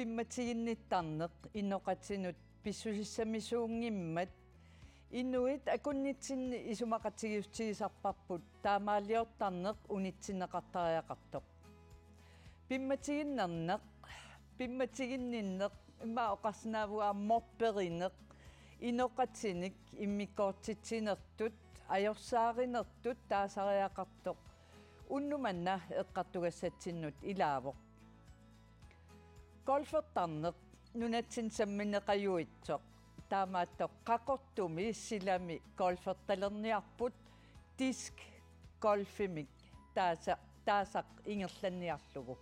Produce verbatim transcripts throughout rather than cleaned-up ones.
Pimmatiginnittarneq inoqatinut pissusissamisuunngimmat inuit akunnitsinni isumaqatigiissutigisarparput taamaaliortarneq unitsinneqartariaqartoq. Pimmatiginnerneq, pimmatiginninneq, immaqa oqarsinnaavunga aamma mobberineq, inoqatinik immikkoortitsinertut, ajorsaarinertut taasariaqartoq unnuk manna eqqartugassatsinnut ilaavoq. Golfertarneq nunatsinni sammineqajuitsoq. Taamaattoq Qaqortumi silami golfertalerniarput disc golfimik taasa-, taasaq ingerlanniarlugu.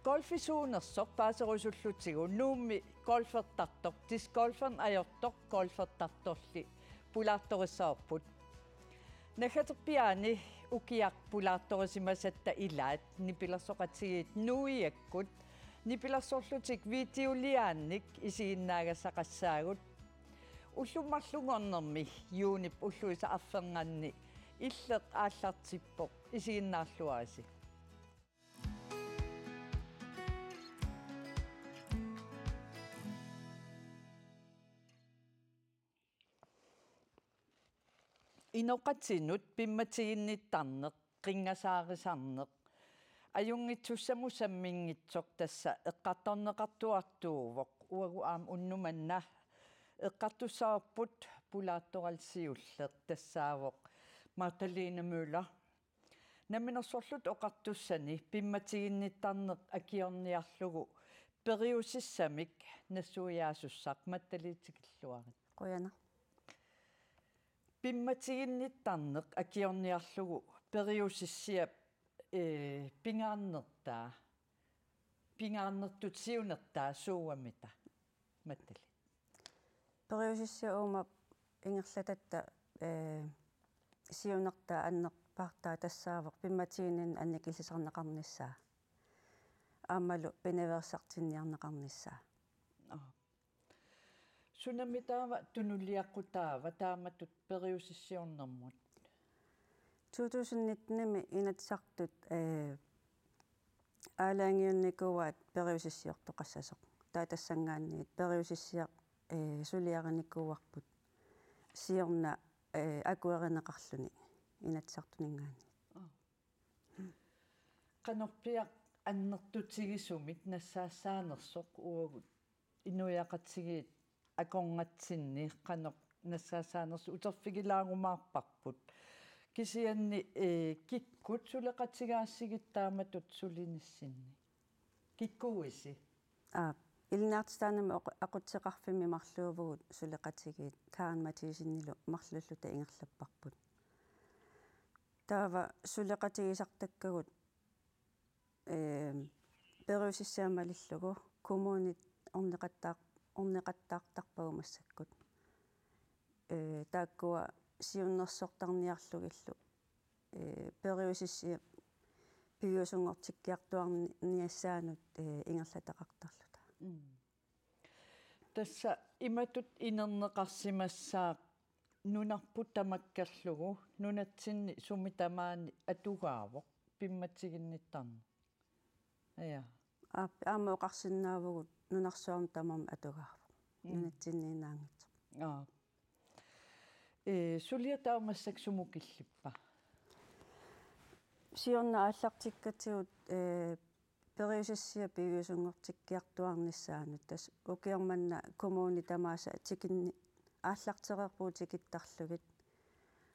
Golfisuunersoq paaserusullutigu Nuummi golfertartoq, disc golfernut ajortoq golfertartorli pulaartorissavarput. Naggaterpiaani ukiaq pulaartorisimasatta ilaat nipilersoqatigiit Nuiakkut nipilersorlutik videoliaannik isiginnaagassaqassaagut. Ullut marlunngornermi juunip ulluisa arfernganni Illeq aallartippoq, isiginnaarluarisi. Inoqatinut pimmatiginnittarneq, qinngasaarisarneq, ajunngitsussamut samminngitsoq tassa eqqartorneqartuartuuvoq. Uagut aamma unnuk manna eqqartussavarput pulaartorallit siulleq, tassaavoq Magdalene Møller. Namminersorluta Oqartussani pimmatiginnittarneq akiorniarlugu periusissamik nassuiaasussaq, Magdalene, tikilluarit. Qujanaq. Pimmatiginnittarneq akiorniarlugu periusissiap, ee, pingaarnertaa, pingaarnertut siunertaa suuamita, Magdalene? Periusissiap uuma ingerlatatta, ee, siunertaa annerpaartaa tassaavoq pimmatiginninneq annikillisarneqarnissaa aammalu pinaveersartinniarneqarnissaa. Aa. Sunami taava tunuliaqutaava taamatut periusissiornermut? To tusind nitten-imi Inatsisartut, ee, aalajangiunnikuuaat periusissiortoqassasoq. Taava tassanngaanniit periusissiaq, ee, suliarinikuuarput siorna, ee, akuerineqarluni Inatsisartuninngaanniit. Aa. Qanorpiaq annertutigisumik nassaassaanersoq uagut inuiaqatigiit akornatsinni qanoq nassaassaanersoq uterfigilaarumaarparput. Kisianni, ee, kikkut suleqatigaassigit taamatut sulinissinni? Kikkuuisi? Aap, ilinniartitaanimi oq-, aqutseqarfimmi marluuvugut suleqatigiit Karen Mathisen-ilu marluulluta ingerlapparput. Taava suleqatigisartakkagut, ee, periusissiat malillugu kommunit orneqattaar-, orneqattaartarpagut massakkut. Ee, taakkua siunnersortarniarlugillu, ee, periusissiap piviusunngortikkiartuarniassaanut, ee, ingerlataqartarluta. Mm. Tassa imatut inerneqarsimassaaq nunarput tamakkerlugu nunatsinni sumi tamaani atugaavoq pimmatiginnittarneq. Ja. Aap, aamma oqarsinnaavugut nunarsuarmi tamarmi atugaavoq. Mm. Nunatsinniinnaanngitsoq. Aa. Ee, suliaq taava massakkut sumut killippa? Siorna aallartikkatsigut, ee, periusissiat piviusunngortikkiartuarnissaanut, tassa ukioq manna kommunit tamaasa tikinni-, aallartereerpugut tikittarlugit.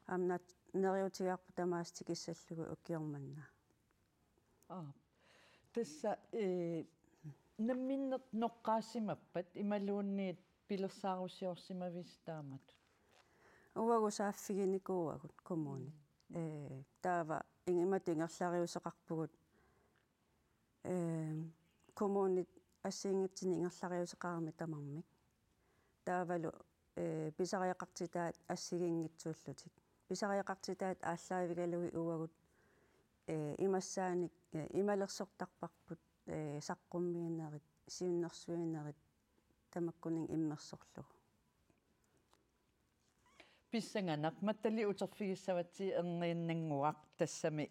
Aamma neriuutigaarput tamaasa tikissallugit ukioq manna. Aa. Tassa, ee, namminneq noqqaassimappat imaluunniit pilersaarusiorsimavisi taamatut? Uagut saaffiginikuuagut kommunit. Mm. Ee, taava ing-, imatut ingerlariuseqarpugut, ee, kommunit assigiinngitsunik ingerlariuseqarami tamarmik. Taavalu, ee, pisariaqartitaat assigiinngitsuullutik. Pisariaqartitaat aallaavigalugit uagut, ee, imassaanik, ee, imalersortarparput, ee, saqqummiinerit, siunnersuinerit tamakkuninnga immersorlugu. Pissanganaq, Magdalene, uterfigissavatsigit erniinnannguaq, tassami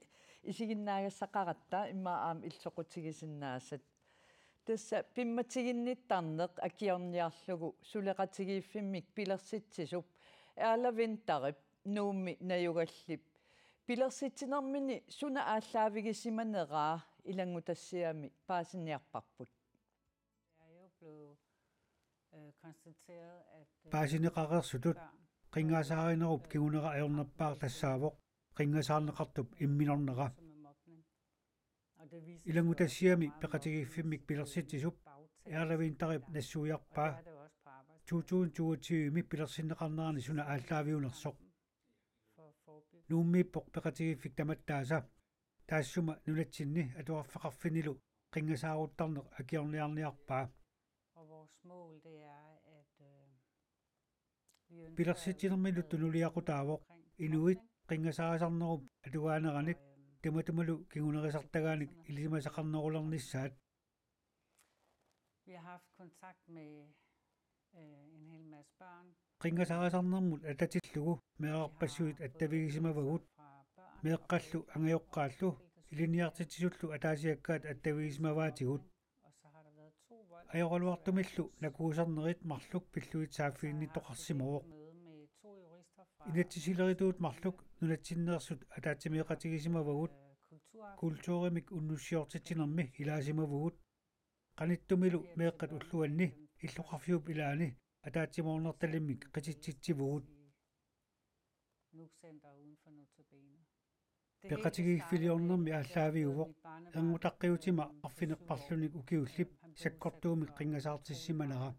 isiginnaagassaqaratta immaqa aamma illit soqutigisinnaasat. Tassa pimmatiginnittarneq akiorniarlugu suleqatigiiffimmik pilersitsisup Erla Winterip Nuummi najugallip pilersitsinermini suna aallaavigisimaneraa ilanngutassiami paasiniarparput. Det er jo blevet øh, konstateret, at øh, Paasineqareersutut børn, qinngasaarinerup kingunera ajornerpaaq tassaavoq qinngasaarneqartup imminornera. Som er mobning. Og det viser sig jo også, at mange unge peqatigiiffimmik pilersitsisup bagtaler Erla Winterip sig, og det nassuiarpaa er det også på arbejdspladsen. To tusind toogtyve-mi pilersinneqarnerani suna aallaaviunersoq. For at forebygge. Nuummiippoq peqatigiiffik tamattaasa. Taassuma nunatsinni atuarfeqarfinnilu qinngasaaruttarneq akiorniarniarpaa. Og vores mål, det er, at øh, vi ønsker, at pilersitsinermilu øh, tunuliaqutaavoq omkring inuit mobning, qinngasaarisarnerup atugaaneranik, og, øhm, tamatumalu kingunerisartagaanik ilisimasaqarnerulernissaat. Vi har haft kontakt med øh, en hel masse børn. Qinngasaarisarnermut atatillugu meerarpassuit attavigisimavagut, meeqqallu angajoqqaallu ilinniartitsisullu ataasiakkaat attavigisimavaatigut. Ajoraluartumillu nakuusarnerit marluk pillugit saaffiginnittooqarsimavoq. Inatsisilerituut marluk nunatsinneersut ataatsimeeqatigisimavagut, kulturimik unnussiortitsinermi ilaasimavugut. Qanittumilu meeqqat ulluanni illoqarfiup ilaani ataatsimoornertalimmik qititsitsivugut. Peqatigiiffiliornermi aallaaviuvoq erngutaqqiutima arfineq-marlunik ukiullip sakkortuumik qinngasaartissimanera.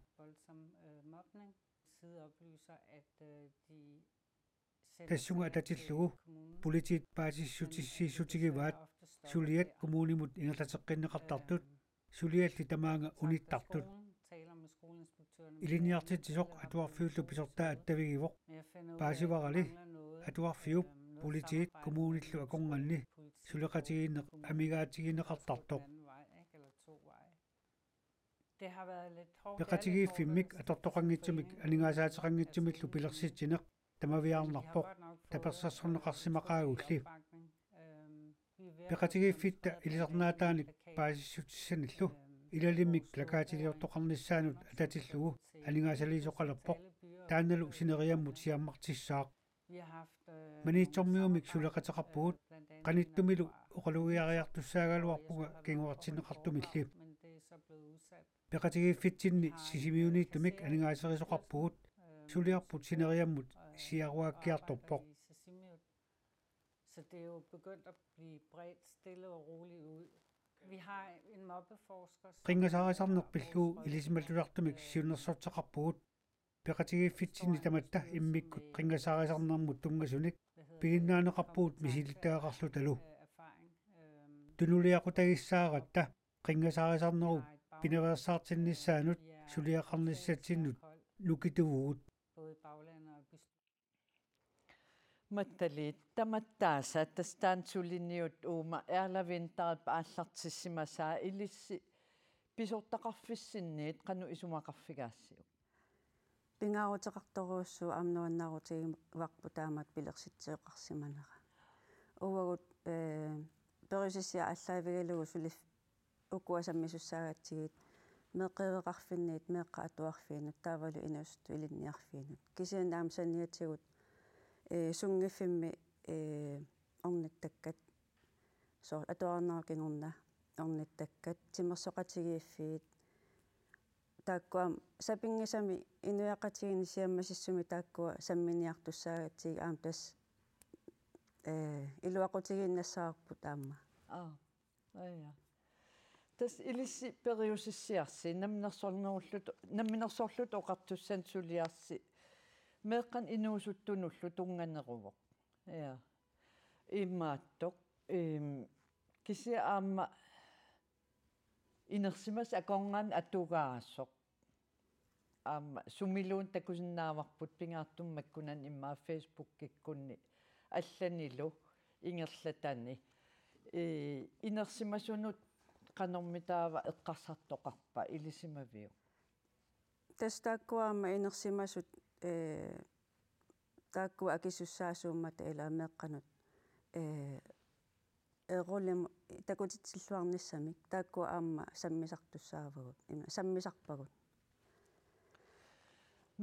Tassunga atatillugu politiit paasissutissiissutigivaat suliat kommunimut ingerlateqqinneqartartut, sulialli tamaanga unittartut. Ilinniartitsisoq atuarfiullu pisortaa attavigivoq. Paasivarali atuarfiup, politiit kommunillu akornanni suleqatigiinneq amigaatigineqartartoq. Peqatigiiffimmik atortoqanngitsumik aningaasaateqanngitsumillu pilersitsineq tamaviaarnarpoq, tapersersorneqarsimaqaagulli. Peqatigiiffitta ilisarnaataanik paasissutissanillu ilalimmik plakatiliortoqarnissaanut atatillugu aningaasaliisoqalerpoq, taannalu sineriammut siammartissaaq. Maniitsormiumik suleqateqarpugut, qanittumilu oqalugiariartussaagaluarpunga kinguartinneqartumilli. Peqatigiiffitsinni Sisimiuniittumik aningaaserisoqarpugut, suliarput sineriammut siaruaakkiartorpoq. Så det er jo begyndt at blive bredt stille og roligt ud. Vi har en mobbeforsker, som Qinngasaarisarneq pillugu ilisimalluartumik siunnersorteqarpugut. Peqatigiiffitsinni tamatta immikkut qinngasaarisarnermut tunngasunik piginnaaneqarpugut misilittagaqarlutalu. Tunuliaqutagissaaratta qinngasaarisarnerup pinaveersaartinnissaanut suliaqarnissatsinnut nukituvugut. Mattaliit tamattaasa tassa taanna suliniut uuma Erla Winterip aallartissimasaa ilissi pisortaqarfissinniit qanoq isumaqarfigaassiuk? Pingaaruteqartorujussuuvoq aamma nuannaarutigivarput taamatut pilersitsisoqarsimanera. Uagut, ee, periusissiat aallaavigalugu suli ukua sammisussaagatsigit meeqqeriveqarfinniit meeqqat atuarfiinut taavalu inuusuttut ilinniarfiinut. Kisianni aamma saniatigut, ee, sunngiffimmi, ee, ornittakkat, soorlu atuarnerup kingorna ornittakkat, timersoqatigiiffiit, taakkua aamma sapinngisamik inuiaqatigiinni siammasissumik taakkua samminiartussaagatsigit aamma tassa, ee, iluaqutigiinnassavarput aamma. Aa. Aja. Tassa ilissi periusissiarsi namminersornerulluta, namminersorluta oqartussanut suliarsi meeqqanut inuusuttunullu tunnganeruvoq. Ja. Imaattoq, ehm, kisianni aamma inersimasoq akornanni atugaasoq. Aamma sumiluunniit takusinnaavarput pingaartumik makkunani immaqa Facebookikkunni allanilu ingerlatani. Ee, inersimasunut qanormitaava eqqarsartoqarpa, ilisimaviuk? Tassa taakkua aamma inersimasut, ee, taakkua akisussaasuummata ilaa meeqqanut, ee, eh, rullem-, takutitsilluarnissamik, taakku aamma sammisartussaavagut, ima sammisarpagut.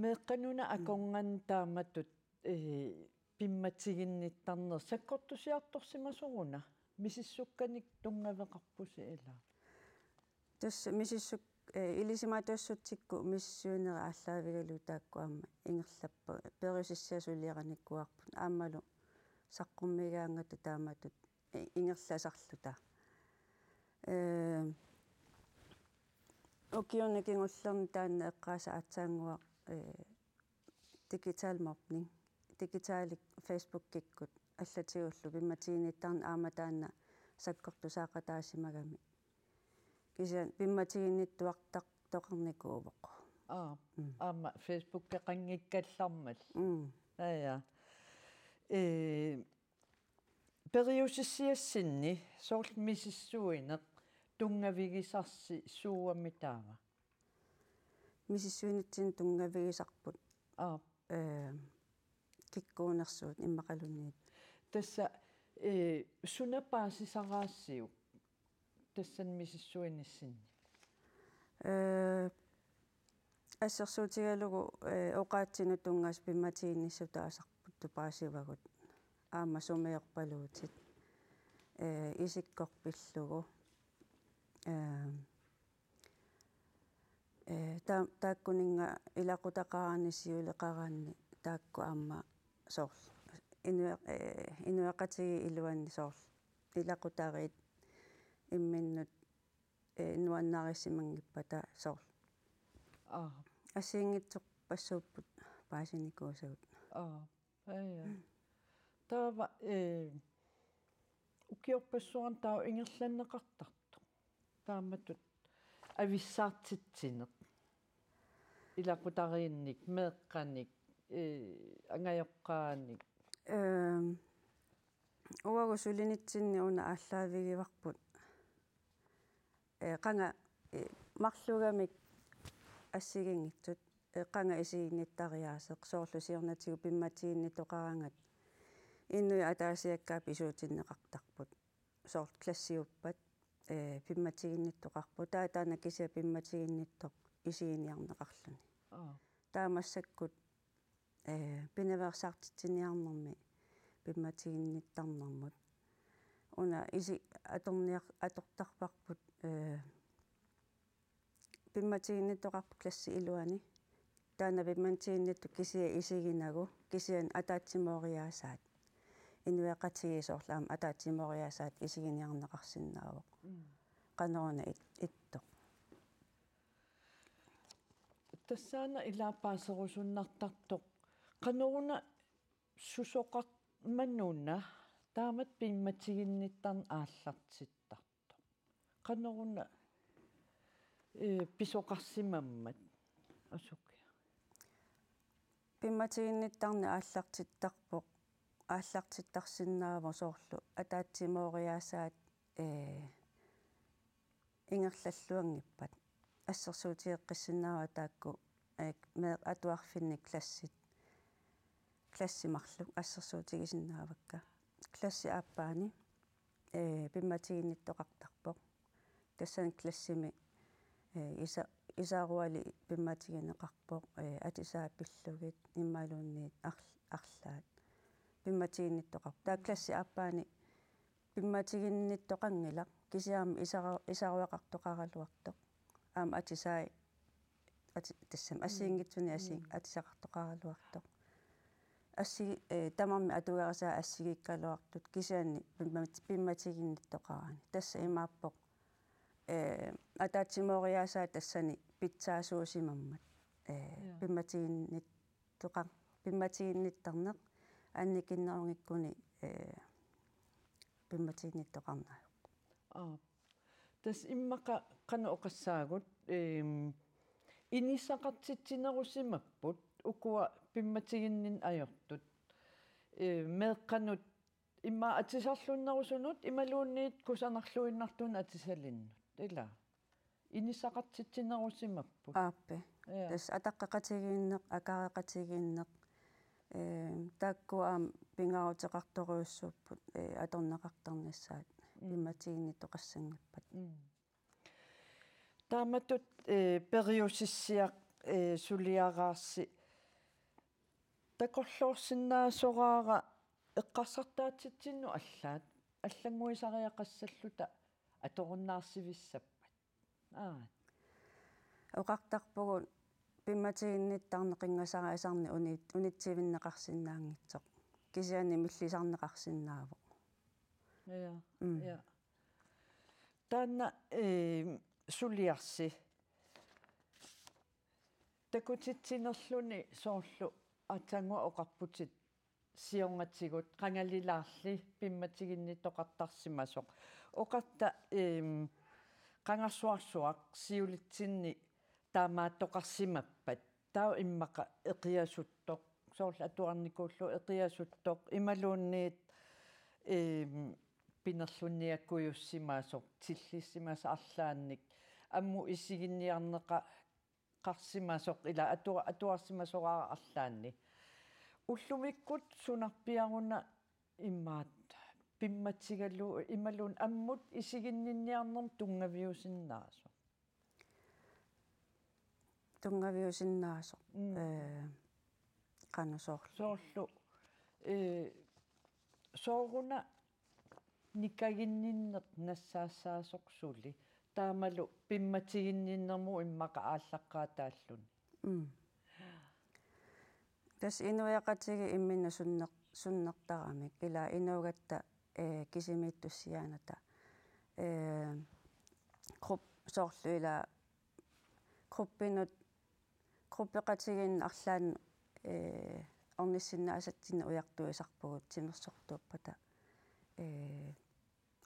Meeqqanuna akornanni taamatut, eh, pimmatiginnittarneq sakkortusiartorsimasoruna, misissukkanik tunngaveqarpusi ilaa? Tassa misissuk-, eh, ilisimatussutsikkut misissuinerit aallaavigalugit taakku aamma ingerlappa-, periusissiat suliarinikuuarput aammalu saqqummiigaangatta taamatut, eh, ingerlasarluta. Eh, ukiuni kingullerni taanna eqqaasaq aatsaannguaq, eh, digital mobning, digitalik Facebookikkut allatigullu pimmatiginnittarneq aamma taanna sakkortusaaqataasimagami. Kisianni pimmatiginnittuartartoqarnikuuvoq. Aa, mm, aamma Facebookeqanngikkallarmalli. Mm. Aja. Eh, periusissiassinni soorlu misissuineq tunngavigisarsi suuami taava? Misissuinitsinni tunngavigisarput. Aa. Eh, kikkuunersuut immaqaluunniit. Tassa, eh, suna paasisaraasiuk tassani misissuinissinni? Eh, assersuutigalugu, eh, oqaatsinut tunngasut pimmatiginnissutaasarput tupaasivagut. Aamma sumiorpaluutit, eh, isikkoq pillugu. Eh, eh, ta-, taakkuninnga ilaqutaqarani siuleqarani taakku aamma soorlu. Inue-, eh, inuiaqatigiit iluanni soorlu. Ilaqutariit imminnut, eh, nuannarisimanngippata soorlu. Aa. Assigiinngitsorpassuupput paasinikuusagut. Aa. Aja. Taava, eh, ukiorpassuarni taava ingerlanneqartartoq. Taamatut avissaartitsineq. Ilaqutariinnik, meeqqanik, eh, angajoqqaanik. Ehm, uagut sulinitsinni una aallaavigivarput. Eh, qanga, eh, marluugamik assigiinngitsut, eh, qanga isiginnittariaaseq soorlu siornatigut pimmatiginnittoqaraangat inuit ataasiakkaat pisuutinneqartarput. Soorlu klassiuppat, eh, pimmatiginnittoqarput. Taava taanna kisiat pimmatiginnittoq isiginiarneqarluni. Aa. Taava massakkut, eh, pinaveersaartitsiniarnermi pimmatiginnittarnermut. Una isi-, atorniar-, atortarparput, eh, pimmatiginnittoqarpoq klassit iluanni. Taanna pimmatiginnittoq kisiat isiginagu, kisianni ataatsimooriaasaat. Inuiaqatigiit soorlu aamma ataatsimooriaasaat isiginiarneqarsinnaavoq. Mm. Qanoruna it-, ittoq. Tassaana ilaa paaserusunnartartoq. Qanoruna susoqarmat una taamatut pimmatiginnittarneq aallartittartoq? Qanoruna, eh, pisoqarsimammat asukiaq? Pimmatiginnittarneq aallartittarpoq, aallartittarsinnaavoq soorlu ataatsimooriaasaat, eh, ingerlalluanngippat. Assersuutigeqqissinnaavara taakku, eh, meeqqat atuarfinni klassit, klassit marluk assersuutigisinnaavakka. Klassit aappaanni, eh, pimmatiginnittoqartarpoq. Tassani klassimi, eh, isa-, isaruali pimmatigineqarpoq, eh, atisaat pillugit imaluunniit arl-, arlaat. Pimmatiginnittoqarpoq. Taava klassit aappaanni pimmatiginnittoqanngilaq, kisianni aamma isara-, isaruaqartoqaraluartoq. Aamma atisai, ati-, tassami assigiinngitsunik asi-, mm, atisaqartoqaraluartoq. Assi-, eh, tamarmik atugarisai assigiikkaluartut, kisianni pimmat-, pimmatiginnittoqaraanni. Tassa imaappoq, eh, ataatsimooriaasaat tassani pitsaasuusimammat. Eh, ja. Pimmatiginnit-, toqa-, pimmatiginnittarneq annikinnerunngikkunik, eh, pimmatiginnittoqarneq ajorpoq. Aap. Tassa immaqa qanoq oqassaagut, eem, inissaqartitsinerusimapput ukua pimmatiginninneq ajortut. Eh, meeqqanut immaqa atisarlunnerusunut imaluunniit kusanarluinnartunut atisalinnut. Ilaa. Inissaqartitsinerusimapput. Aappi. Ja. Tassa ataqqeqatigiinneq, akaareqatigiinneq, eh, taakku aamma pingaaruteqartorujussuupput, eh, atorneqartarnissaat. Mm. Pimmatiginnittoqassanngippat. Mm. Taamatut, eh, periusissiaq, eh, suliaraarsi takorloorsinnaasoraara eqqarsartaatsitsinnut allaat allannguisariaqassalluta atorunnaarsivissappat. Aa. Oqartarpugut pimmatiginnittarneq qinngasariasarneq uni-, unitsivinneqarsinnaanngitsoq. Kisianni millisarneqarsinnaavoq. Ja, mm, ja. Taanna, eh, suliarsi. Takutitsinerluni soorlu aatsaannguaq oqarputit siornatigut qangalilaarli pimmatiginnittoqartarsimasoq. Oqarta, ehm, qangarsuarsuaq siulitsinni taamaattoqarsimappat. Taava immaqa eqiasuttoq. Soorlu atuarnikuullugu eqiasuttoq. Imaluunniit, ehm, pinerlunniakkujussimasoq, tillissimasoq arlaannik. Ammut isiginniarneqa- qarsimasoq ila atua-, atuarsimasoraara arlaanni. Ullumikkut sunarpiaruna imaat pimmatigalugu imaluunniit ammut isiginninniarnermut tunngaviusinnaasoq. Tunngaviusinnaasoq. Mm. Eh, qanoq soorlu. Soorlu, eh, sooruna nikaginninneq nassaassaasoq suli. Taamalu pimmatiginninnermut immaqa aallaqqaataalluni. Mm. Tassa inuiaqatigiit imminnut sunner-, sunnertaramik. Ila inuugatta, eh, kisimiittussiaanata. Eh, grupp-, soorlu ila gruppinut, gruppeqatigiinnut arlaannut, eh, ornissinnaasatsinnut ujartuisarpugut timersortuuppata, eh,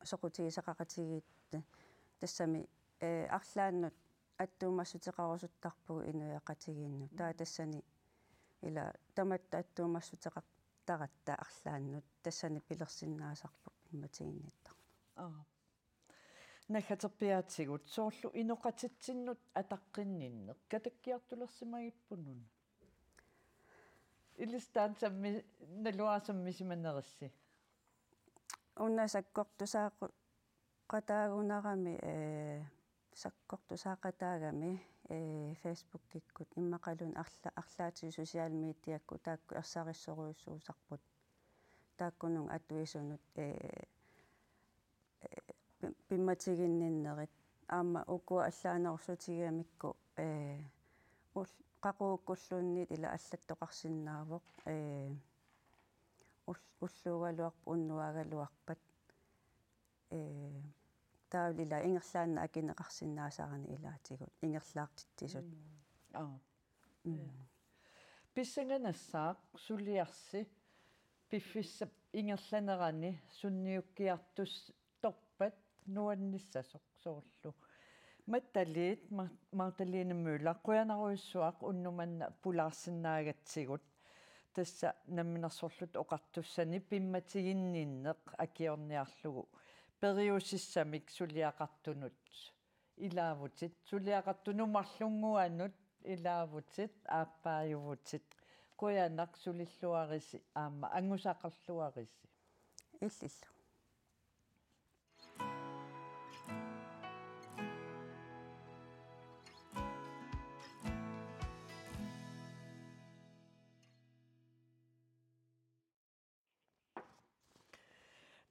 soqutigisaqaqatigiit tassami, eh, arlaannut attuumassuteqarusuttarpugut inuiaqatigiinnut. Taava tassani ila tamatta attuumassuteqartaratta arlaannut tassani pilersinnaasarpoq pimmatiginnittarneq. Aa. Naggaterpiaatigut soorlu inoqatitsinnut ataqqinninneq katakkiartulersimagippununa. Ilissi taanna sammi-, naluara sammisimanerissi. Una sakkortusaaqu-, qataagunarami, eh, sakkortusaaqataagami, eh, Facebookikkut immaqaluunniit arla-, arlaatigut social mediakkut taakku ersarissorujussuusarput. Taakkununnga atuisunut, eh, eh, pi-, pimmatiginninnerit. Aamma ukua allaanerusutigamikku, eh, ul-, qaqugukkulluunniit ila allattoqarsinnaavoq, eh, ul-, ulluugaluarpat, unnuagaluarpat, eh, taavalu ila ingerlaannaq akineqarsinnaasarani ilaatigut, ingerlaartitsisut. Mm. Aa. Mm. Ja. Pissanganassaaq suliarsi piffissap ingerlanerani sunniukkiartustorpat nuannissasoq soorlu. Mattaliit Ma-, Magdalene Møller, qujanarujussuaq unnuk manna pulaarsinnaagatsigut. Tassa Namminersorlutik Oqartussanit pimmatiginninneq akiorniarlugu periusissamik suliaqartunut ilaavutit, suliaqartunut marlunnguanut ilaavutit, aappaajuvutit. Qujanaq sulilluarisi aamma angusaqarluarisi. Illillu.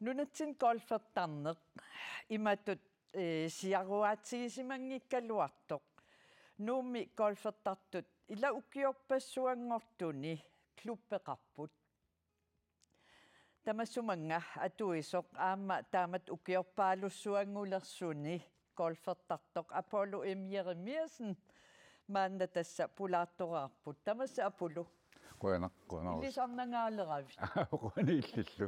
Nunatsinni golfertarneq imatut, eh, siaruaatigisimanngikkaluartoq. Nuummi golfertartut ila ukiorpassuanngortuni klubbeqarput. Tamassumanna atuisoq aamma taamatut ukiorpaalussuanngulersuni golfertartoq Apollo M. Jeremiassen maanna tassa pulaartoraarput. Tamassi Apollo. Qujanaq, qujanaq. Ilisarnangaaleravit. Qujanaq illillu.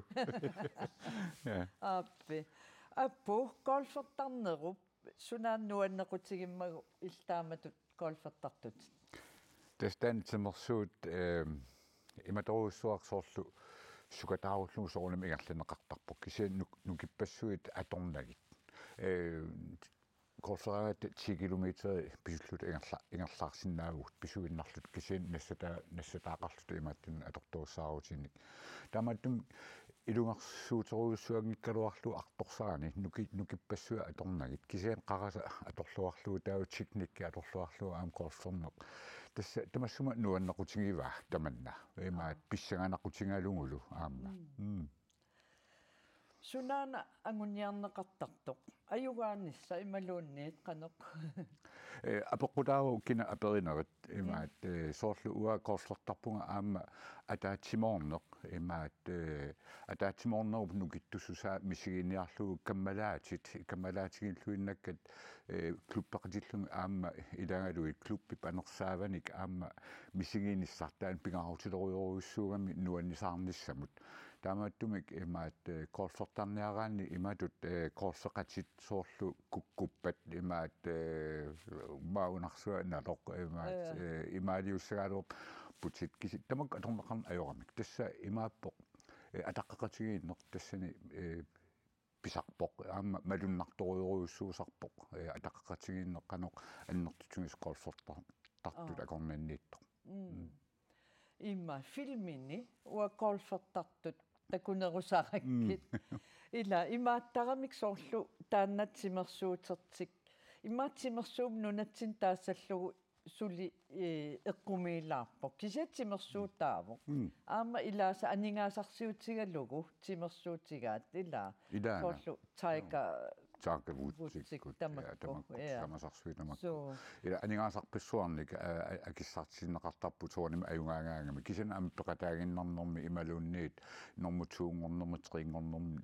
Ja. Aappi. Appu, golfertarnerup sunaana nuannequtigimmagu illit taamatut golfertartutit? Tassa taanna timersuut, ehm, imatorujussuaq soorlu sukataarullugu soorunami ingerlanneqartarpoq. Kisianni nuk-, nukippassuit atornagit. Ehm, golferaangatta ti kilometer pisulluta ingerla-, ingerlaarsinnaavugut pisuinnarluta kisianni nassata-, nassataaqarluta imaattunik atortorussaarutinik. Taamaattumik ilungersuuterujussuanngikkaluarlugu artorsarani nuki-, nukippassuit atornagit. Kisianni qarasaq atorluarlugu, taava teknikki atorluarlugu aamma golferneq. Tassa tamassuma nuannequtigivaa tamanna. Imaattoq pissanganaqutigalugulu aamma. Mm. Mm. Sunaana anguniarneqartartoq? Ajugaanissaq imaluunniit qanoq? Eh, apeqqutaavoq kina aperinerit, imaattoq, eh, soorlu uanga golfertarpunga aamma ataatsimoorneq, imaattoq, eh, ataatsimoornerup nukittussusaa misiginiarlugu kammalaatit, kammalaatiginngilluinnakkat, eh, klubbeqatillugit aamma ilagalugit klubbip anersaavanik aamma misiginissaq taanna pingaarutilerujorujussuugami nuannisaarnissamut. Taamaattumik imaattoq, eh, golfertarniaraanni imatut, eh, golfeqatit soorlu kukkuppat imaattoq, eh, maunarsuaq naloq imaattoq, Ja. eh, imaaliussagaluarputit kisi-, tamakku atorneqarneq ajoramik. Tassa imaappoq, eh, ataqqeqatigiinneq tassani, eh, pisarpoq. Aamma malunnartorujorujussuusarpoq, eh, ataqqeqatigiinneq qanoq annertutigisoq golfertar-, tartut Aa. akornanniittoq. Mm. Mm. Immaqa filmini uanga golfertartut takunerusarakkit. Mm. Ila imaattaramik soorlu taanna timersuutertik. Immaqa timersuup nunatsinni taassallugu suli, eh, eqqumiilaarpoq. Kisianni timersuutaavoq. Mm. Aamma ilaasa aningaasarsiutigalugu timersuutigaat ila. Ilaana. Soorlu Tiger Tiger Woods-ikkut. Woods-ikkut tamakku. Ja, tamakku. Ja. Tamasarsuit tamakku. So. Ila aningaasarpassuarnik, eh, akissartinneqartarput soorunami ajugaagaangami. Kisianni aamma peqataaginnarnermi imaluunniit normu to-nngornermi, tre-nngornermi,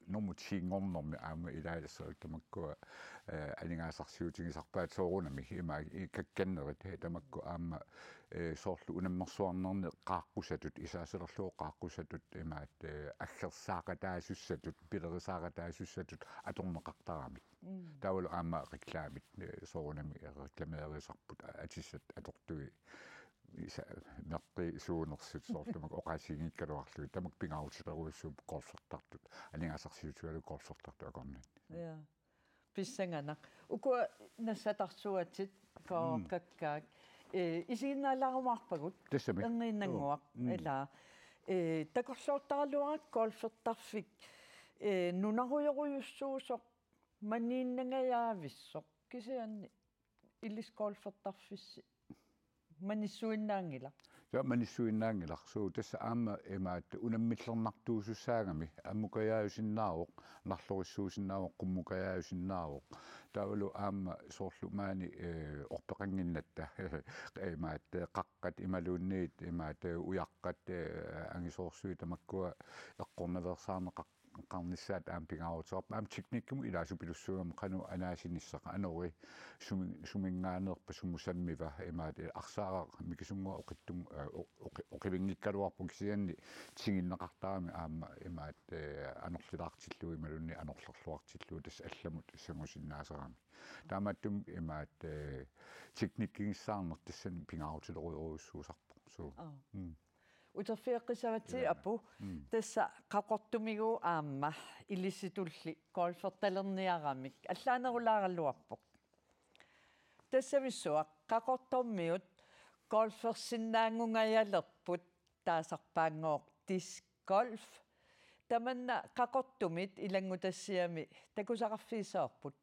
normu ti-nngornermi aamma ilaasoq tamakkua, eh, aningaasarsiutigisarpaat soorunami ima i-, kakkannerit, eh, tamakku aamma, eh, soorlu unammersuarnerni qaaqqusatut, isaasalerlugu qaaqqusatut imaattoq, eh, aggersaaqataasussatut, pilerisaaqataasussatut atorneqartaramik. Mm. Taavalu aamma reklamit, eh, soorunami reklameerisarput a-, atissat atortui isa-, meqqisuunersut soorlu tamakku oqaasiinngikkaluarlugit, tamakku pingaarutilerujussuupput golfertartut, aningaasarsiutigalugu golfertartut akornanni. Ja. Pissanganaq. Ukua nassatarsuatit, Kåre Mm. Kakkaak. Eh, isiginnaalaarumaarpagut. Tassami. Erniinnannguaq. Joo. Mm. Ila, eh, takorloortaraluarakku golfertarfik, eh, nunarujorujussuusoq maniinnangajaavissoq. Kisianni ilissi golfertarfissi manissuinnaanngilaq. Ja, manissuinnaanngilaq. So, tassa aamma imaattoq unammillernartuusussaagami, ammukajaajusinnaavoq, narlorissuusinnaavoq, qummukajaajusinnaavoq. Taavalu aamma soorlu maani, eh, orpeqannginnatta. Imaattoq qaqqat imaluunniit, imaattoq ujaqqat, eh, angisoorsuit tamakkua eqqornaveersaarneqar-, qarnissaat aamma pingaaruteqarpoq. Aamma teknikkimut ilaasupilussuugami qanoq anaasinissaq, anori sumi-, suminngaanneerpa, sumut sammiva, imaattoq arsaaraq mikisunnguaq oqittum-, eh, o-, oqi-, oqivinngikkaluarpoq kisianni tiginneqartarami aamma imaattoq, eh, anorlilaartillugu imaluunniit anorlerluartillugu tassa allamut sangusinnaasaramik. Taamaattumik imaattoq, eh, teknikkigissaarneq tassani pingaarutilerujorujussuusarpoq. So. Aa. Mm. Uterfigeqqissavatsigu Ilaa. Apu, Mm. tassa Qaqortumigut aamma ilisitulli golfertalerniaramik allaanerulaaraluarpoq. Tassavissuaq Qaqortormiut golfersinnaanngungajalerput taasarpaanngooq disc golf. Tamanna Qaqortumit ilanngutassiami takusaqarfigissavarput.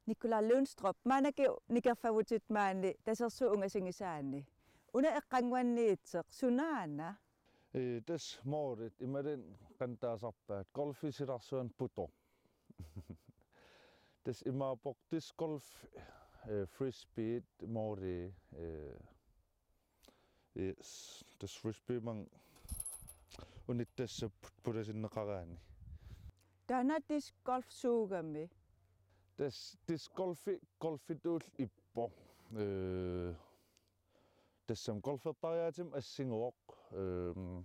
Nikolaj Lyngstrøm, maannakkut nikerfavutit maani Tasersuup ungasigisaani. Una eqqannguanniitseq sunaana? Ee, tassa målet, imaluunniit qanoq taasarpaat, golfi silarsuani putoq. Tassa imaappoq disc golf, ee, frisbee, måli, ee, Yes, tassa frisbeemut unittassapput pulasinneqaraanni. Taanna disc golf suugami? Tassa disc golfi golfitut ippoq. Ee, tassami golfertariaatimik assiguvoq. Ehm,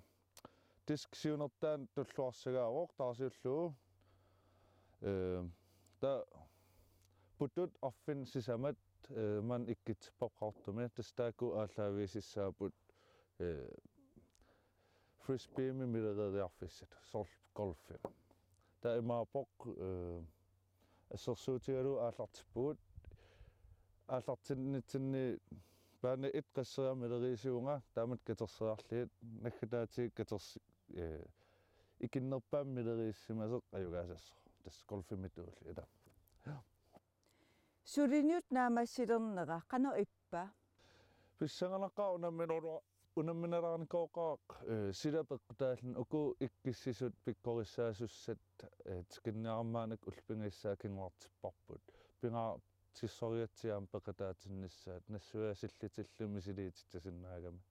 disk siunertaani tulluarsagaavoq taarsiullugu. Ee, taava putut arfineq-sisamat, ee, maani ikkutsippara Qaqortumi, tassa taakku aallaavigisassapput, ee, frisbeemik milereeriarfissat, soorlu golfimik. Taava imaappoq, ee, assersuutigalugu aallartippugut, aallartinnitsinni bane et qasseriarlunga mileriisivunga, taamatut katerseriarlugit, naggataatigut katers-, ee, ikinnerpaamik mileriissimasoq ajugaasassaaq. Tassa golfimituulli ila. Suliniut naammassilernera qanoq ippa? Pissanganaqaaq unamminara-, unamminalaarnikooqaaq, eh, sila peqqutaalluni uku ikkissisut pikkorissaasussat, eh, tikinniarmaannak ullut pingasut kinguartipparput. Pingaartissorigatsigu aamma peqataatinnissaat, nassuiaasillutillu misiliititsasinnaagami.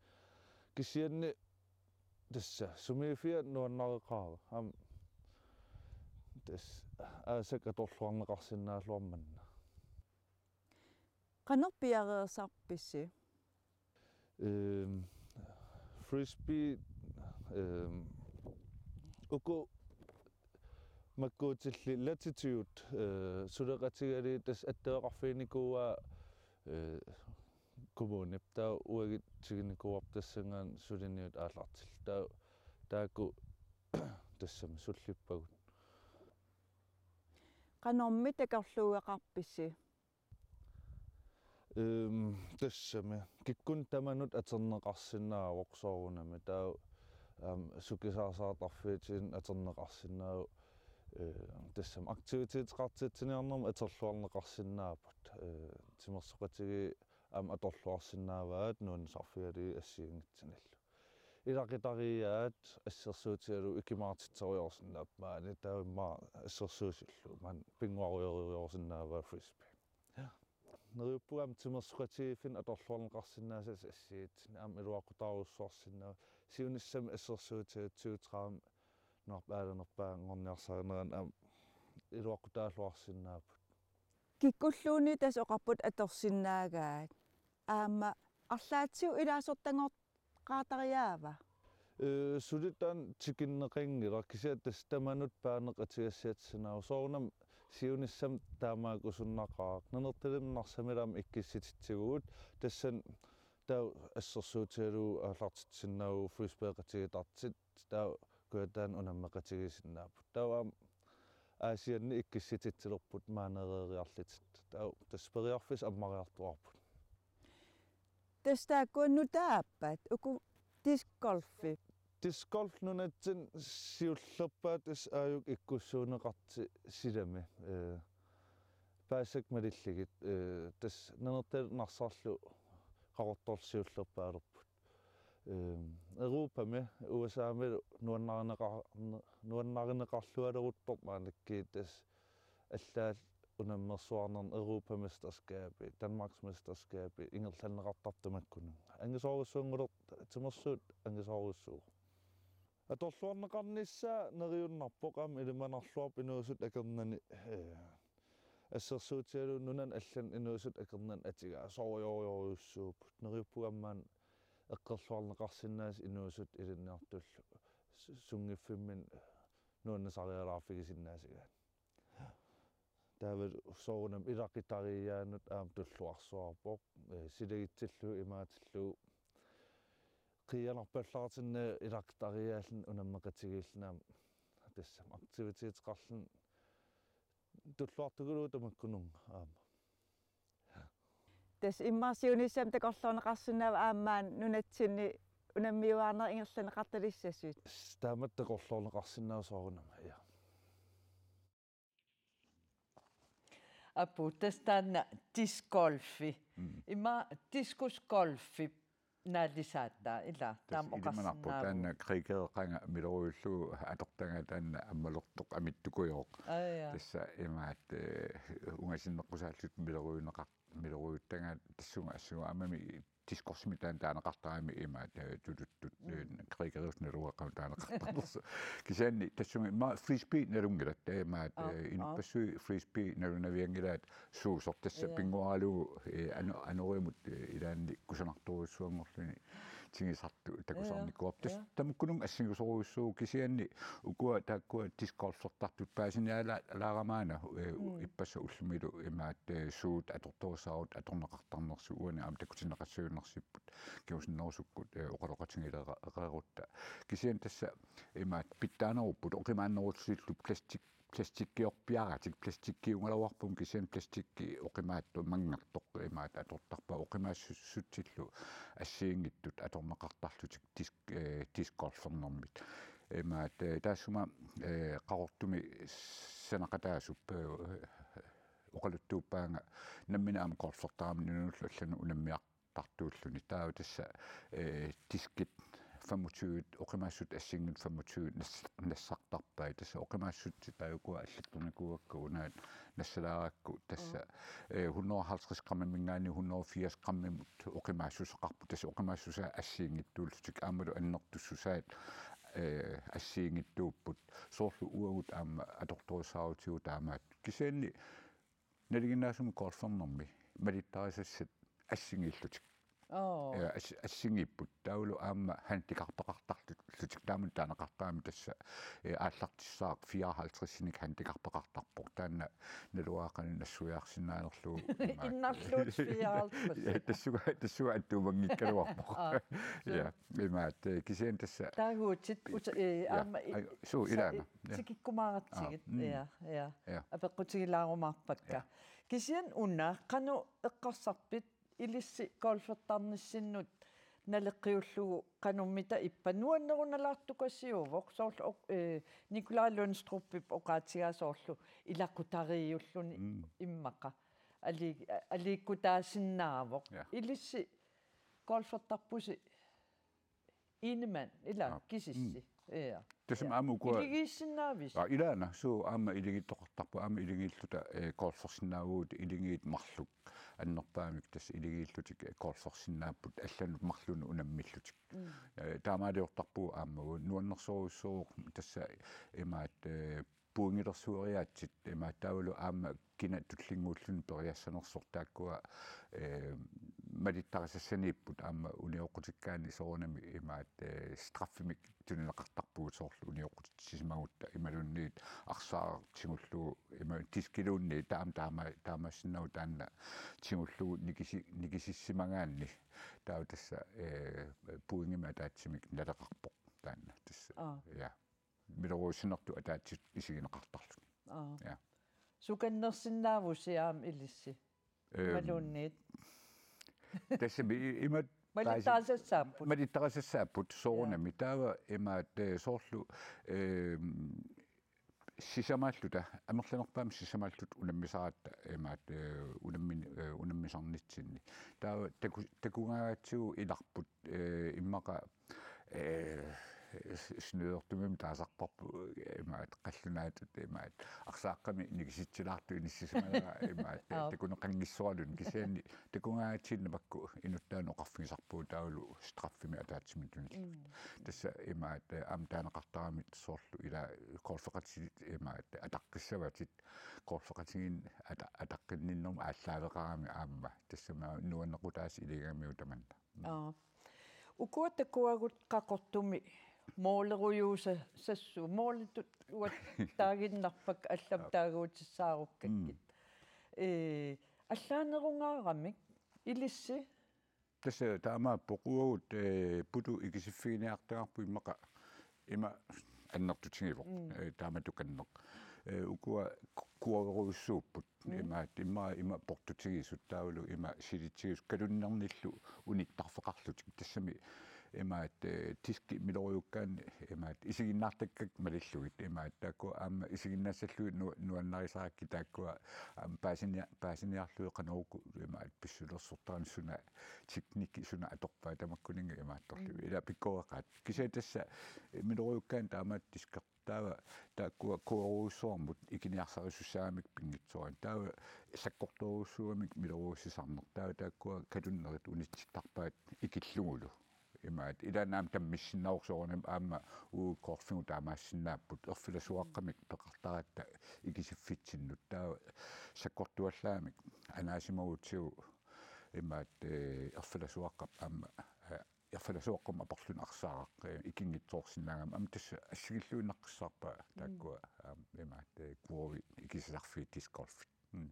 Kisianni tassa sumiiffia nuannareqaara. Aamma tassa aasaq atorluarneqarsinnaalluarmat. Qanoq piareersarpisi? Ehm, frisbee, ehm, uku makkuutillit latitude, eh, suleqatigalugit tassa attaveqarfiginikuuaa, eh, kommunip, taava uagut tigunikuuarput tassanngaanniit suliniut aallartillugu. Taava taakku tassami sullippagut. Qanormi takorluugaqarpisi? Ehm, tassami. Kikkunnut tamanut atorneqarsinnaavoq soorunami. Taava, aamma, sukisaarsaartarfiit atorneqarsinnaavoq, eh, tassami aktiviteteqartitsiniarnermut atorluarneqarsinnaapput. Eh, timersoqatigiit aamma atorluarsinnaavaat nuannisarfigalugit assigiinngitsunillu. Ilaqutariiaat assersuutigalugu ikimaartitseriarsinnaapput maani, taava immaqa assersuutillu maani pinnguariarsinnaavat frisbee. Neriuppunga aamma timersoqatigiiffinni atorluarneqarsinnaasut assigiinngitsunik aamma iluaqutaarujussuarsinnaavoq, siunissami assersuutigalugu tyve tredive nunarput aalanerpaanngorniarsarinerani aamma iluaqutaalluarsinnaapput. Kikkulluunniit tassa oqarput atorsinnaagaat. Aamma arlaatigut ilaasortanngortariaqartariaava? Eh, suli taanna tikinneqanngilaq, kisianni tassa tamanut paaneq atugassiaatsinnaavoq. Soorunami siunissami taamaakkusunnaqaaq. Nanortalimmi Narsami aamma ikkissititsivugut. Tassani taava assersuutigalugu aallartitsinnaavugut frisbeeqatigiittartut, taava Kujataani unammeqatigiissinnaapput. Taava aamma Aasianni ikkissititsilerput maaneereeriarlutik. Taava tassa periarfissat ammariartuaarput. Tassa taakkua nutaat aappat, uku discgolfi? Discgolf nunatsinni siullerpaaq tassa aajuku ikkussuunneqartoq silami. Eh, paasisakka malillugit, eh, tassa Nanortalik Narsarlu Qaqortorlu siullerpaalerput. Ehm, Europami, U S A-milu nuannarineqa-, nuannarineqarlualeruttorpoq maannakkut tassa allaat unammersuarnerni Europamesterskabi, Danmarksmesterskabi ingerlanneqartartoq makkununnga. Angisoorujussuanngulertoq timersuut angisoorujussuuvoq. Atorluarneqarnissaa neriunnarpoq aamma ilimanarluarpoq inuusuttut akornanni, eh, assersuutigalugu nunani allani inuusuttut akornanni atugaasoriarujussuupput. Neriuppunga aamma eqqorluarneqarsinnaasut inuusuttut ilinniartullu su-, sunngiffimminni nuannisarialaarfigisinnaasagaat. Taava soorunami ilaqutariiaanut aamma tulluarsuarpoq, eh, silagitsillugu imaatillugu qiianarpallaartinnagu ilaqutariiaalluni unammeqatigiilluni aamma tassami aktiviteteqarluni tulluartukuluuvoq tamakkununnga aamma. Tassa immaqa siunissami takorluorneqarsinnaavoq aamma maani nunatsinni unammiuaarneq ingerlanneqartalissasut. Taamatut takorluorneqarsinnaavoq soorunami, ja. Aappu, tassa taanna discgolfi. Mm. Immaqa diskusgolfi naalisaataa, ila, tassa taama ilimanarpoq oqarsinnaavoq. Taanna grækereqanga milerujullugu atortagaat taanna ammalortoq amittukujooq. Aa, ja. Tassa imaattoq, eh, ungasinneqqusaallutik milerujuneqar-, milerujuttagaat tassunga assugu aammami diskusimi taanna taaneqartarami imaattoq, eh, tuluttut, mm, eh, grækeriusoq naluara taaneqartarnersoq. Kisianni tassunga immaqa frisbee nalunngillat, eh, imaattoq, aa, eh, aa, inuppassuit frisbee nalunavianngilaat suusoq tassa, ja, pinnguaralugu, eh, ano-, anorimut, eh, ilaanni kusanartorujussuanngorluni tigisartut takusarnikuuarput. Ja, tassa, ja, tamakkununnga assingusorujussuuvoq kisianni ukua taakkua discgolfertartut paasiniaala-, -laaramaana, eh, mm, ippassaq ullumilu imaattoq, eh, suut atortorissaarutit atorneqartarnersut uani aamma takutinneqassaguniarsipput kingusinnerusukkut, eh, oqaloqatigilereerutta. Kisianni tassa imaattoq pitsaanerupput oqimaannerutillu plastik-, plastikkiorpiaratik, plastikkiugaluarput kisianni plastikki oqimaatsoq manngertoq imaattoq atortarpaa oqimaassutsitsillu assigiinngitsut atorneqartarlutik disk-, eh, discgolfernermit. Imaat, eh, taassuma, eh, Qaqortumi sanaqataasup, eh, oqaluttuuppaanga nammineq aamma golfertarami nunanullu allanut unammiartartuulluni. Taava tassa, eh, diskit femogtyve, oqimaassut assigiinngitsut femogtyve nas-, nassartarpai. Tassa oqimaassut taakku allattornikuuakka unaat nassalaarakku tassa, eh, hundrede og halvtreds grammiminngaanniit hundrede og firs grammimut oqimaassuseqarput. Tassa oqimaassusaat assigiinngitsuullutik aammalu annertussusaat, eh, assigiinngitsuupput. Soorlu uagut aamma atortorissaarutigut taamaattut. Kisianni nalinginnaasumik golfernermi malittarisassat assigiillutik. Oo. Ja, as-, assigiipput taavalu aamma handicapeqartarlutik taama taaneqartarami tassa, eh, aallartissaaq fireoghalvtredsinik handicapeqartarpoq. Taanna naluara qanoq nassuiarsinnaanerlugu imaat. Innarluut fireoghalvtreds. Ja, tassunga, tassunga attuumanngikkaluarpoq. Aa, Ja, imaat, eh, kisianni tassa. Taaguutit, uta-, eh, Ja, aamma i-, ai, suu, sa-, ilaana. i-, tikikkumaaratsigit. Aa, mm. Ja, ja. Ja. Apeqqutigilaarumaarpakka. Ja. Kisianni una, qanoq eqqarsarpit ilissi golfertarnissinnut naleqqiullugu qanormita ippa nuannerunalaartukasiuvoq soorlu oq-, eh, Nikolaj Lyngstrupip oqaatigaa soorlu ilaqutariiulluni Mm. immaqa ali-, aliikkutaasinnaavoq. Ja. Ilissi golfertarpusi inimand, ila Ja. kisissi. Ja. Tassami Ja. aamma ukua- Iligiissinnaavisi? Aa, ilaana, suu, aamma iligiittoqartarpoq, aamma iligiilluta, eh, golfersinnaavagut, iligiit marluk annerpaamik tassa iligiillutik, eh, golfersinnaapput allanut marlunut unammillutik. Mm. Eh, taamaaliortarpugut aamma nuannersorujussuuvoq tassa imaat, eh, pointilersueriaatsit imaat taavalu aamma kina tullinnguulluni periassanersoq taakkua, eh, malittarisassaniipput aamma unioqqutikkaanni soorunami imaat, eh, straffimik tunineqartarpugut soorlu unioqqutitsisimagutta imaluunniit arsaaraq tigullugu ima diskiluunniit taama taama taamaassinnaavoq taanna tigullugu nikisi-, nikisissimagaanni taava tassa, eh, pointimik ataatsimik naleqarpoq taanna tassa. Aa. Ja. Miloriussinertut ataatsit isigineqartarluni. Aa. Ja. Sukannersinnaavusi aamma ilissi? Ehm, imaluunniit. Tassami i-, imat malittarisassaapput. Malittarisassaapput soorunami. Ja. Taava imaat, eh, soorlu, ehm, sisamaalluta, amerlanerpaamik sisamaalluta unammisaratta imaat, eh, unammin-, eh, unammisarnitsinni. Taava taku-, takugaangatsigu ilarput, eh, immaqa, eh, s-, snydertumik taasarparput, eh, imaat qallunaatut imaat arsaaqqamik nikisitsilaartunik inissisimanera imaat, eh, takuneqanngissoraluni kisianni takugaangatsigu namakku inuttaanut oqarfigisarpugut taavalu straffimik ataatsimik tunillugit. Mm. Tassa imaat, eh, aamma taaneqartarami soorlu ila golfeqatigiit imaat ataqqissavatit golfeqatigiinni ata-, ataqqinninnermut aallaaveqarami aamma. Tassami nuannequtaasut iligamigit tamanna. Mm. Aa. Ukua takuagut Qaqortumi målerujuusassagut, målitut uattaaginnarpakka allamik taaguutissaarukkit. Mm. Eh, allaanerungaaramik ilissi? Tassa taamaappoq uagut, eh, Putu ikisiffiginiartagarput immaqa ima annertutigivoq, mm, eh, taamatukanneq. Eh, ukua ku-, kuorujussuupput. Mm. Imaat, immaqa ima portutigisut taavalu ima silitsigisut kalunnernillu unittarfeqarlutik. Tassami imaat, eh, diski miloriukkaanni imaat isiginnaartakkakka malillugit. Imaat taakkua aamma isiginnaassallugit nu-, nuannarisarakkit taakkua aamma paasinia-, paasiniarlugit qanoq uku imaat pissulersortarani suna teknikki suna atorpaa tamakkuninnga imaattorlugit. Mm. Ila pikkoreqaat. Kisianni tassa, eh, miloriukkaanni taamaattoq disker-, taava taakkua kuorujussuarmut ikiniarsarisussaamik pinngitsoorani. Taava sakkortoorujussuugamik miloriussisarneq. Taava taakkua kalunnerit unitsittarpaat ikillugulu. Imaat, ilaanni aamma tammissinnaavoq soorunami aamma uagut golfigut taamaasinnaapput. Erfilasuaqqamik peqartaratta ikisiffitsinnut. Taava sakkortuallaamik anaasimagutsigu imaat, eh, erfilasuaqqap aamma, eh, erfilasuaqqamut aporluni arsaaraq, eh, ikinngitsoorsinnaagami. Aamma tassa assigiilluinnaqqissaarpaa taakkua, mm, aamma imaat, eh, kurvi ikisisarfiit discgolfit. Mm.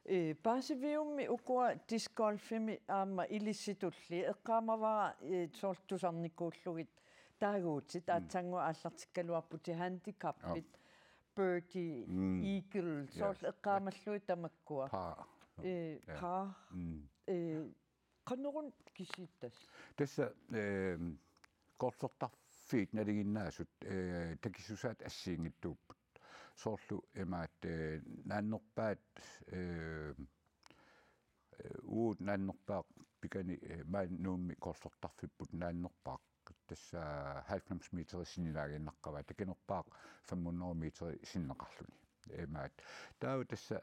Eh, paasiviummi ukua discgolfimi aamma ilissitulli eqqaamavara, eh, soorlu tusarnikuullugit taaguutit, mm, aatsaannguaq aallartikkaluarputit handicapit, ja, birdie, mm, eagle, soorlu, yes, eqqaamallugit tamakkua. Par. Eh, ja, par. Mm. Eh, qanoruna kisiat tassa? Tassa, ehm, golfertar-, feet nalinginnaasut, eh, takissusaat assigiinngitsuupput. Soorlu imaat, eh, naannerpaat, eh, eh, uagut naannerpaaq pikani, eh, maani Nuummi golfertarfipput naannerpaaq. Tassa halvfems meter sinnilagiinnaqqavaa, takinerpaaq fem hundrede meter sinneqarluni. Imaat. Taava tassa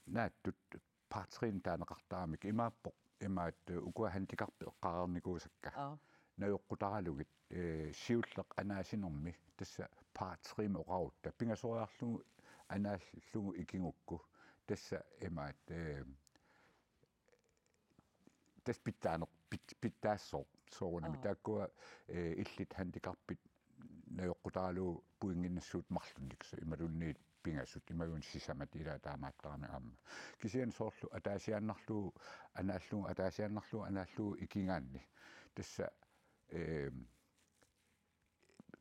naatsut par tre-mik taaneqartaramik imaappoq, imaat, eh, ukua handikarpit eqqaareernikuusakka. Aa. Najoqqutaralugit, eh, siulleq anaasinermi tassa par tre-mik oqarutta. Pingasoriarlugu anaallugu ikigukku. Tassa imaat, eh, tassa pitsaaneq-, pit-, pitsaassooq soorunami. Aa. Taakkua, eh, illit handikarpit najoqqutaralugu pointinnassuit marlunnik, so imaluunniit pingasut, imaluunniit sisamat, ilaa taamaattarami aamma. Kisianni soorlu ataasiaannarlugu anaallugu, ataasiaannarlugu anaallugu ikigaanni. Tassa, eh,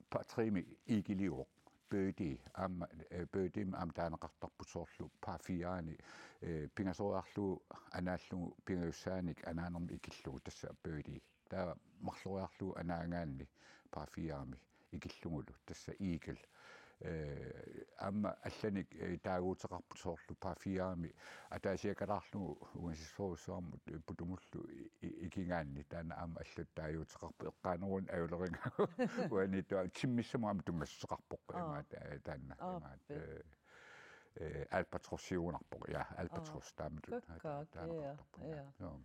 par tre-mi eagle-iuvoq, birdie, aamma, eh, birdie-mik aamma taaneqartarput soorlu par fire-ni, eh, pingasoriarlugu anaallugu pingajussaanik anaanermik ikillugu, tassa birdie. Taava marloriarlugu anaagaanni par fire-mi ikillugulu, tassa eagle. Eh, aamma allanik, eh, taaguuteqarput soorlu par fire-mi ataasiakalaarlugu ungasissorujussuarmut, eh, putumullu i-, i-, ikigaanni, taanna aamma allatut taaguuteqarpoq, eqqaaneruvoq ajulerigalugu. Uani tua timmissamut aamma tunngassuteqarpoq. Aa. Imaat, eh, taanna, aa, imaat, pe- eh, eh, albatrosiugunarpoq, ja, albatros. Aa. Taamatut, kakkaak, ta-, ja, taaneqartarpoq, ja. Ja. Joo.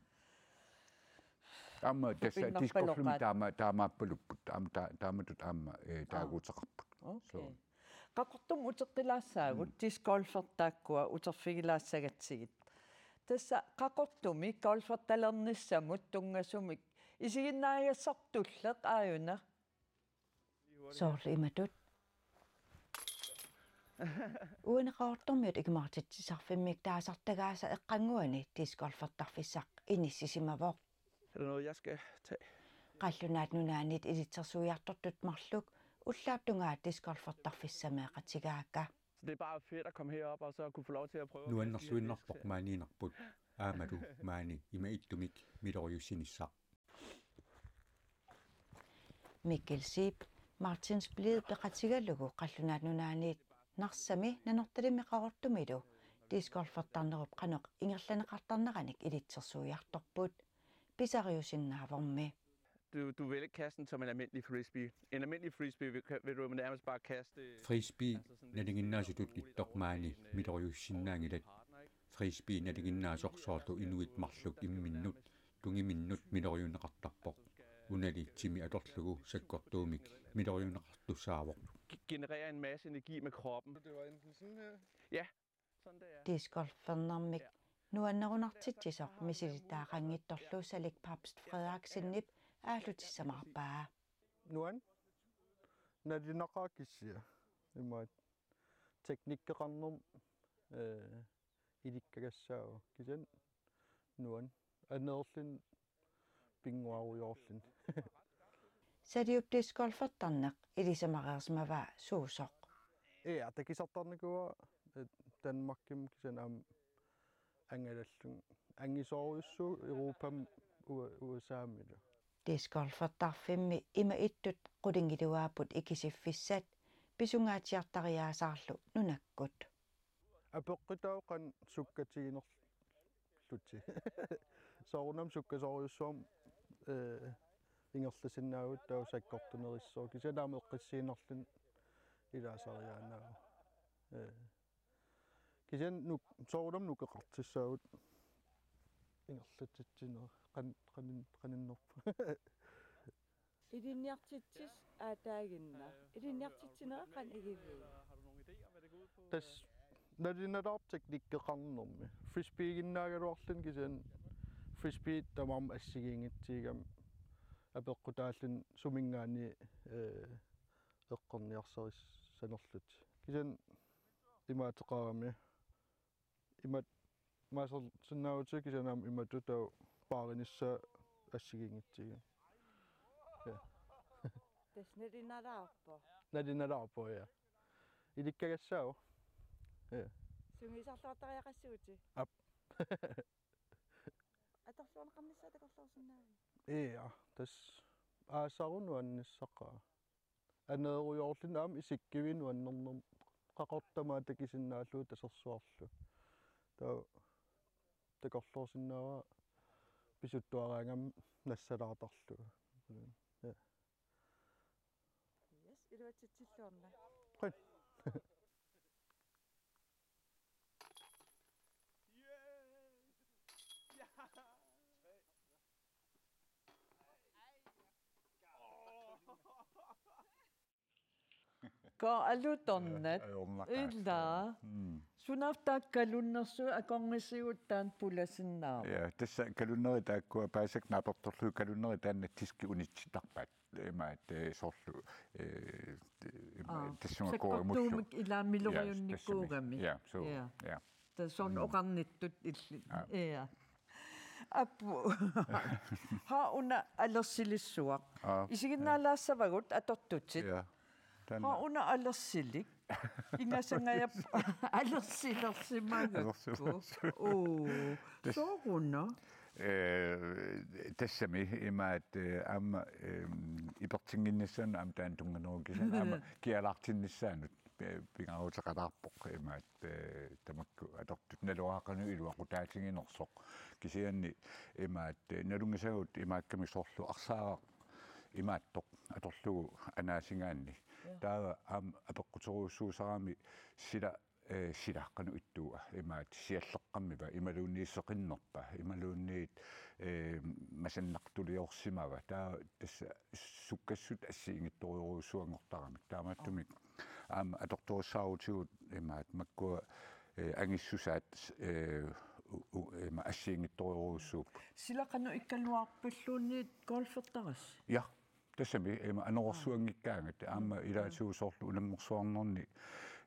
Aamma tassa discgolfimi taama-, taamaappalupput. Aamma ta-, taamatut aamma, eh, aa, taaguuteqarput. Okay. So. Qaqortumut uteqqilaassaagut, mm, discgolfit taakkua uterfigilaassagatsigit. Tassa Qaqortumi golfertalernissamut tunngasumik isiginnaagassartulleq aajuna. Soorlu imatut. Uani Qaqortormiut Ingammik Artitsisarfimmik taasartagaasa eqqannguani discgolfertarfissaq inissisimavoq. Er der noget, jeg skal tage? Qallunaat Nunaanniit ilitsersuiartortut marluk ullaap tungaa discgolfertarfissameeqatigaakka. Så det er bare fedt at komme herop og så kunne få lov til at prøve. Nuannersuinnarpoq maaniinnarput, aammalu maani ima ittumik miloriussinissaq. Mikkel Zeeb, Martin Splidt peqatigalugu Qallunaat Nunaanniit Narsami, Nanortalimmi Qaqortumilu discgolfertarnerup qanoq ingerlanneqartarneranik ilitsersuiartorput. Pisariusinnaavormi. Du, du vil ikke kaste den som en almindelig frisbee. En almindelig frisbee vil, vil du nærmest bare kaste, øh, frisbee, altså sådan, nalinginnaasutut ittoq maani miloriussinnaanngilat. Frisbee nalinginnaasoq soorlu inuit marluk imminnut tungiminnut miloriunneqartarpoq. Unali timi atorlugu sakkortuumik miloriunneqartussaavoq. Ge-, generere en masse energi med kroppen. Det var enten sådan her. Ja. Discgolfernermik nuannerunartitsisoq misilitaaqqanngitsorlu Salik Pabst Frederiksenip aallutissamaarpaa. Nuan. Nalinaqaaq kisianni. Imaat teknikkeqarnermik, eh, ilikkagassaavoq. Kisianni nuan. Aneerluni pinnguarujoorluni. Saliup discgolfertarneq ilisamareersimavaa suusoq. Ja, takisartarnikuuara, eh, Danmarkimi kisianni aamma angalallunga. Angisoorujussuuvoq Europami, U-, U S A-milu. Discgolfertarfimmi ima ittut qulingiluaapput ikisiffissat pisungaatsiartariaasaarlu nunakkut. Apeqqutaavoq qanoq sukkatiginerlutik. Soorunami sukkasoorujussuarmik, eh, ingerlasinnaavugut taava sakkortunerissooq. Kisianni aamma eqqissiinnarluni ilaasariaannaavoq. Eh. Kisianni nuk-, soorunami nukeqartussaavugut ingerlatitsineq qan-, qanin-, qaninnerpoq. Ilinniartitsisut aataaginnaq. Ilinniartitsinera qanoq igivigit? Tassa nalinalaarpoq teknikkeqarnermi. Frisbeeginnaagaluarluni kisianni frisbee tamarmi assigiinngitsigami apeqqutaalluni suminngaanniit, eh, eqqorniarsarissanerlutik. Kisianni imaateqarami. Imatut maasersinnaavutit kisianni aamma imatut taava paarinissaa assigiinngitsigami. Ja. Tassa nalinalaarpoq. Nalinalaarpoq, ja. Ilikkagassaavoq. Ja. Sungiusarluartariaqassavutit? Aap. Atorluarneqarnissaa takorloorsinnaaviuk? Ja, tassa aasaq nuannissaqaaq. aneerujoorluni aamma isikkiviit nuannernermi qaqortumik takusinnaallugu tasersuarlu. Taava takorloorsinnaavara pisuttuaraangama nassalaartarlugu. Ja. Yes, iluatsitsilluarna. Qujan. Ka alutornaq. Ajornaqaaq. Ila. Mm. Sunaaffa taakku kalunnersuit akornisigut taanna pulasinnaava? Ja, tassa kalunneri taakkua paasakka naapertorlugit kalunneri taanna diski unitsittarpaat. Imaat, eh, soorlu, eh, ima-, Aa, tassunga sakkortuumik korimullu. Ilaa miloriunnikkuugami. Ja, tassami. Ja, suu, ja. Ja. Tassa soorlu Mm. oqarnittut illit. Aa. Ja. Aappu. Haa una alersilissuaq. Aa, ja. Isiginnaalaassavagut atortutit. Ja. Taanna. Haa una alersilik. Ingasangajap alersilersimagakku. Alersilersimagakku. Uu. Tassa. Sooruna. Eh, tassami imaat, eh, aamma, eh, ipertinnginnissaanut aamma taanna tunnganeruvoq kisianni aamma kialaartinnissaanut, eh, pingaaruteqalaarpoq imaat, eh, tamakku atortut naluara qanoq iluaqutaatiginersoq. Kisianni imaat, eh, nalunngisagut imaakkamik soorlu arsaaraq imaattoq atorlugu anaasigaanni. Ja. Taava aamma apeqquterujussuusarami sila, eh, sila qanoq ittuua imaat sialleqqammiva imaluunniit seqinnerpa imaluunniit, eh, masannartuliorsimava. Taava tassa sukkassutsit assigiinngitsorujussuanngortaramik. Taamaattumik aamma atortorissaarutivut imaat makkua, eh, angissusaat, eh, u-, u-, ima assigiinngitsorujussuupput. Sila qanoq ikkaluarpalluunniit golfertarassi? Ja, tassami ima anorersuanngikkaangat aamma ilaatigut soorlu unammersuarnerni,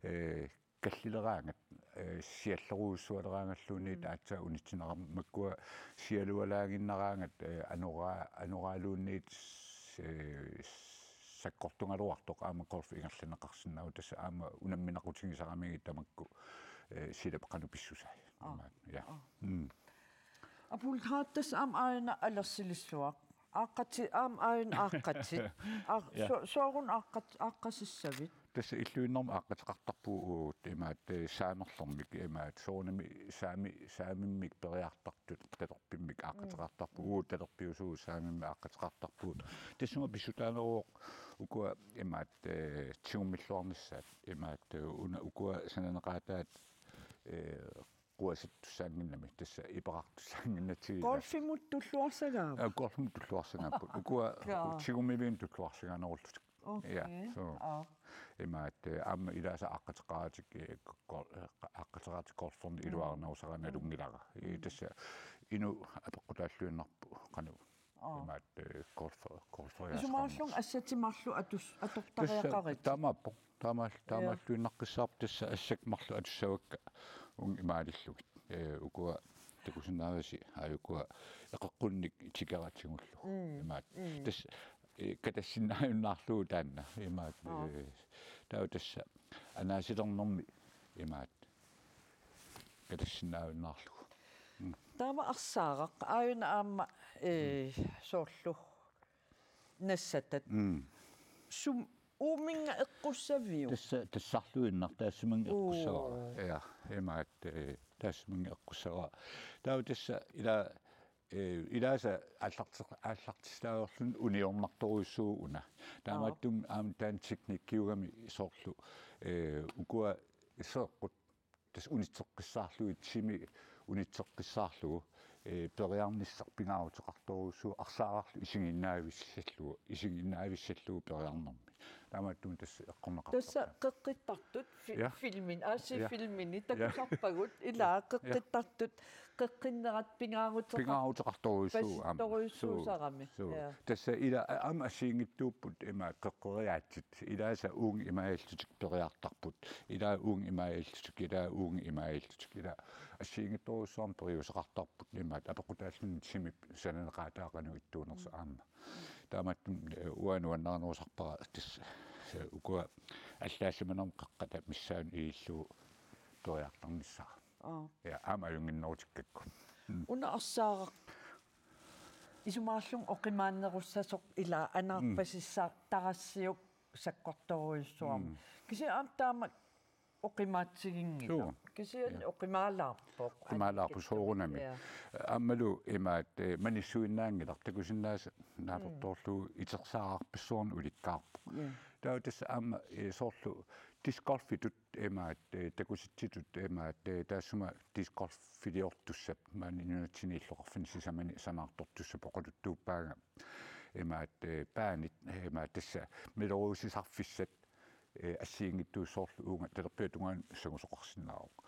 eh, kallileraangat, eh, siallerujussualeraangalluunniit Mm. aatsaat unitsineqarmat makkua sialualaaginnaraangat, eh, anoraa-, anoraaluunniit, eh, sakkortugaluartoq aamma golf ingerlanneqarsinnaavoq tassa aamma unamminaqutigisaramigit tamakku, eh, silap qanoq pissusai. Aa. Imaat, ja. Aa. Mm. Apuultaattas aamma aajuna alersilissuaq. Aaqqati-, aamma aajuna aaqqatit. Aa, Ja. so-, sooruna aaqqat-, aaqqasissavit? Tassa illuinnarmi aaqqateqartarpugut uagut imaat, eh, saamerlermik imaat soorunami saami-, saamimmik periartartut talerpimmik aaqqateqartarpugut, uagut talerpiusugut saamimmik aaqqateqartarpugut. Tassunga pissutaaneruvoq ukua imaat, eh, tigummilluarnissaat imaat, eh, una ukua sananeqaataat, eh, quasittussaannginnami, tassa iperartussaannginnatsigu. Golfimut tulluarsagaava? Aa, golfimut tulluarsagaapput. Ukua Kaa. tigummivimmut tulluarsagaanerullutik. Okay. Ja, so. Aa. Imaat, eh, aamma ilaasa aaqqateqaratik, eh, go-, go-, eh, aaqqateqaratik golferneq Mm. iluarinerusaraanni Mm. nalunngilara. Eh, Mm. tassa inuk apeqqutaalluinnarpoq qanoq. Aa. Imaat, eh, golf-, golferiaasaqarnersoq. Isumaarlunga assatik marluk atus-, Tassa atortariaqarit. taamaappoq. Taamaal-, Ja. taamaalluinnaqqissaarpoq tassa assakkut marluk atussavakka uunga imaalillugit. Eh, ukua takusinnaavasi, aa ukua eqeqqunnik tikeratigullu. Mm, Imaat. mm. Tassa, eh, katassinnaajunnaarlugu taanna. Imaat, Aa. eh, taava tassa anaasilernermi imaat. Katassinnaajunnaarlugu. Mm. Taava arsaaraq, aajuna aamma, eh, Mm. soorlu nassatat. Mm. Sum uuminnga eqqussaviuk? Tassa, tassarluinnaq taassumunnga Uu. eqqussavara. Ja, imaat, eh, taassumunnga eqqussavara. Taava tassa ila, eh, ilaasa aallarti-, aallartissaalerluni uniornartorujussuuvoq una. Taamaattumik Aa. aamma taanna teknikkiugami soorlu, eh, ukua seeqqut tassa unitseqqissaarlugit, timi unitseqqissaarlugu, eh, periarnissaq pingaaruteqartorujussuuvoq arsaararlu isiginnaavissallugu, isiginnaavissallugu periarnermi. Taamaattumik tassa eqqorneqartarpoq. Tassa qeqqittartut fi-, Ja. filmin, aasiit Ja. filmini Ja. takusarpagut, ilaa Ja. qeqqittartut, qeqqinnerat pingaaruteqar-, Pingaaruteqartorujussuuvoq aamma. pasittorujussuusarami. Suu. Suu. Ja. Tassa ila a-, aamma assigiinngitsuupput ima qeqqeriaatsit. Ilaasa uunga imaallutik periartarput. Ilaa uunga imaallutik, ilaa uunga imaallutik, ilaa assigiinngitsorujussuarmik periuseqartarput. Imaat apeqqutaalluni timip sananeqaataa qanoq ittuunersoq aamma. Taamaattumik, eh, uanga nuannarinerusarpara tassa, eh, ukua allaallimanermut qeqqata missaanni ilillugu periartarnissara. Aa. Ja, aamma ajunnginnerutikkakku. Mm. Una arsaaraq. Isumaarlunga oqimaannerussasoq ilaa anaarpasissaq tarassiuk sakkortorujussuarmik. Mm. Kisianni aamma taama oqimaatsiginngilaq. Suu. Kisianni Ja. oqimaalaarpoq. Oqimaalaarpoq soorunami. Ja. Aammalu imaat, eh, manissuinnaanngilaq takusinnaasaq naapertorlugu itersaararpassuarnik ulikkaarpoq. Ja. Taava tassa aamma, eh, soorlu discgolfitut imaat, eh, takusitsitut imaat, eh, taassuma discgolfiliortussap maani nunatsinni illoqarfinni sisamani sanaartortussap oqaluttuuppaanga imaat, eh, baanit, eh, imaat tassa mileruusisarfissat, eh, assigiinngitsuusut soorlu uunga talerpiata tungaanut sangusoqarsinnaavoq.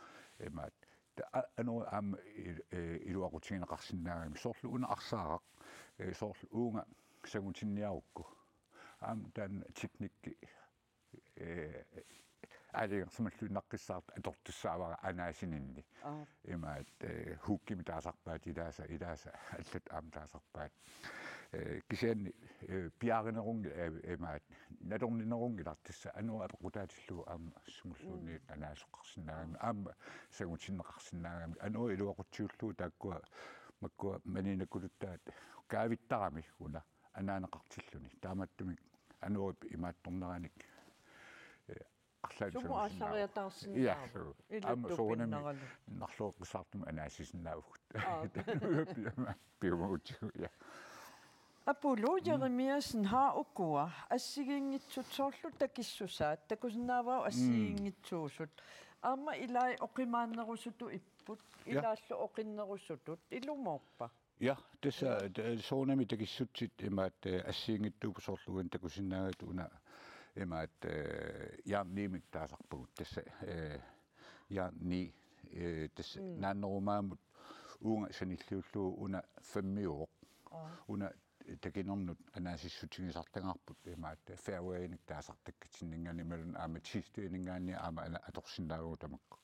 Imaat ta-, a-, anori aamma il-, eh, iluaqutigineqarsinnaagami soorlu una arsaaraq, eh, soorlu uunga sangutinniarukku. Aamma taanna teknikki, eh, aalajangersimalluinnaqqissaartoq atortussaavara anaasininni. Aa. Imaat, eh, hukkimik taasarpaat ilaasa, ilaasa allat aamma taasarpaat. Eh, kisianni, eh, piaarinerunngilaq, eh, imaat nalorninerunngilaq tassa anori apeqqutaatillugu aamma sumulluunniit Mm. anaasoqarsinnaagami, aamma sangutinneqarsinnaagami, anori iluaqutsiullugu taakkua makkua maniinnakkuluttaat kaavittarami una anaaneqartilluni. Taamaattumik anorip imaattorneranik, eh, arlaannik Sumut sangusinnaavoq. Aallariataarsinnaava? Ja, suu. Ilaa aamma soorunami tupinnaralu. Narlueqqissaartumik anaasisinnaavugut. Aa. Taanna piuma-, piumagutigu, ja. Apulu Mm. Jeremiassen, haa ukua assigiinngitsut soorlu takissusaat, takusinnaavara Mm. assigiinngitsuusut. Aamma ilai oqimaannerusutut ipput, Ja. ilaallu oqinnerusutut, ilumoorpa? Ja, tassa, Ja. eh, soorunami takissutsit imaat, eh, assigiinngitsuupput soorlu uani takusinnaagatta una imaat, eh, jernimik taasarpagut tassa, eh, jerni, eh, tassa Mm. naannerumaamut uunga sanilliullugu una femmiuvoq. Aa. Una takinernut anaasissutigisartagarput imaat fairwaynik taasartakkatsinninngaanniit imaluunniit aamma teesteninngaanniit aamma ana-, atorsinnaavagut tamakku.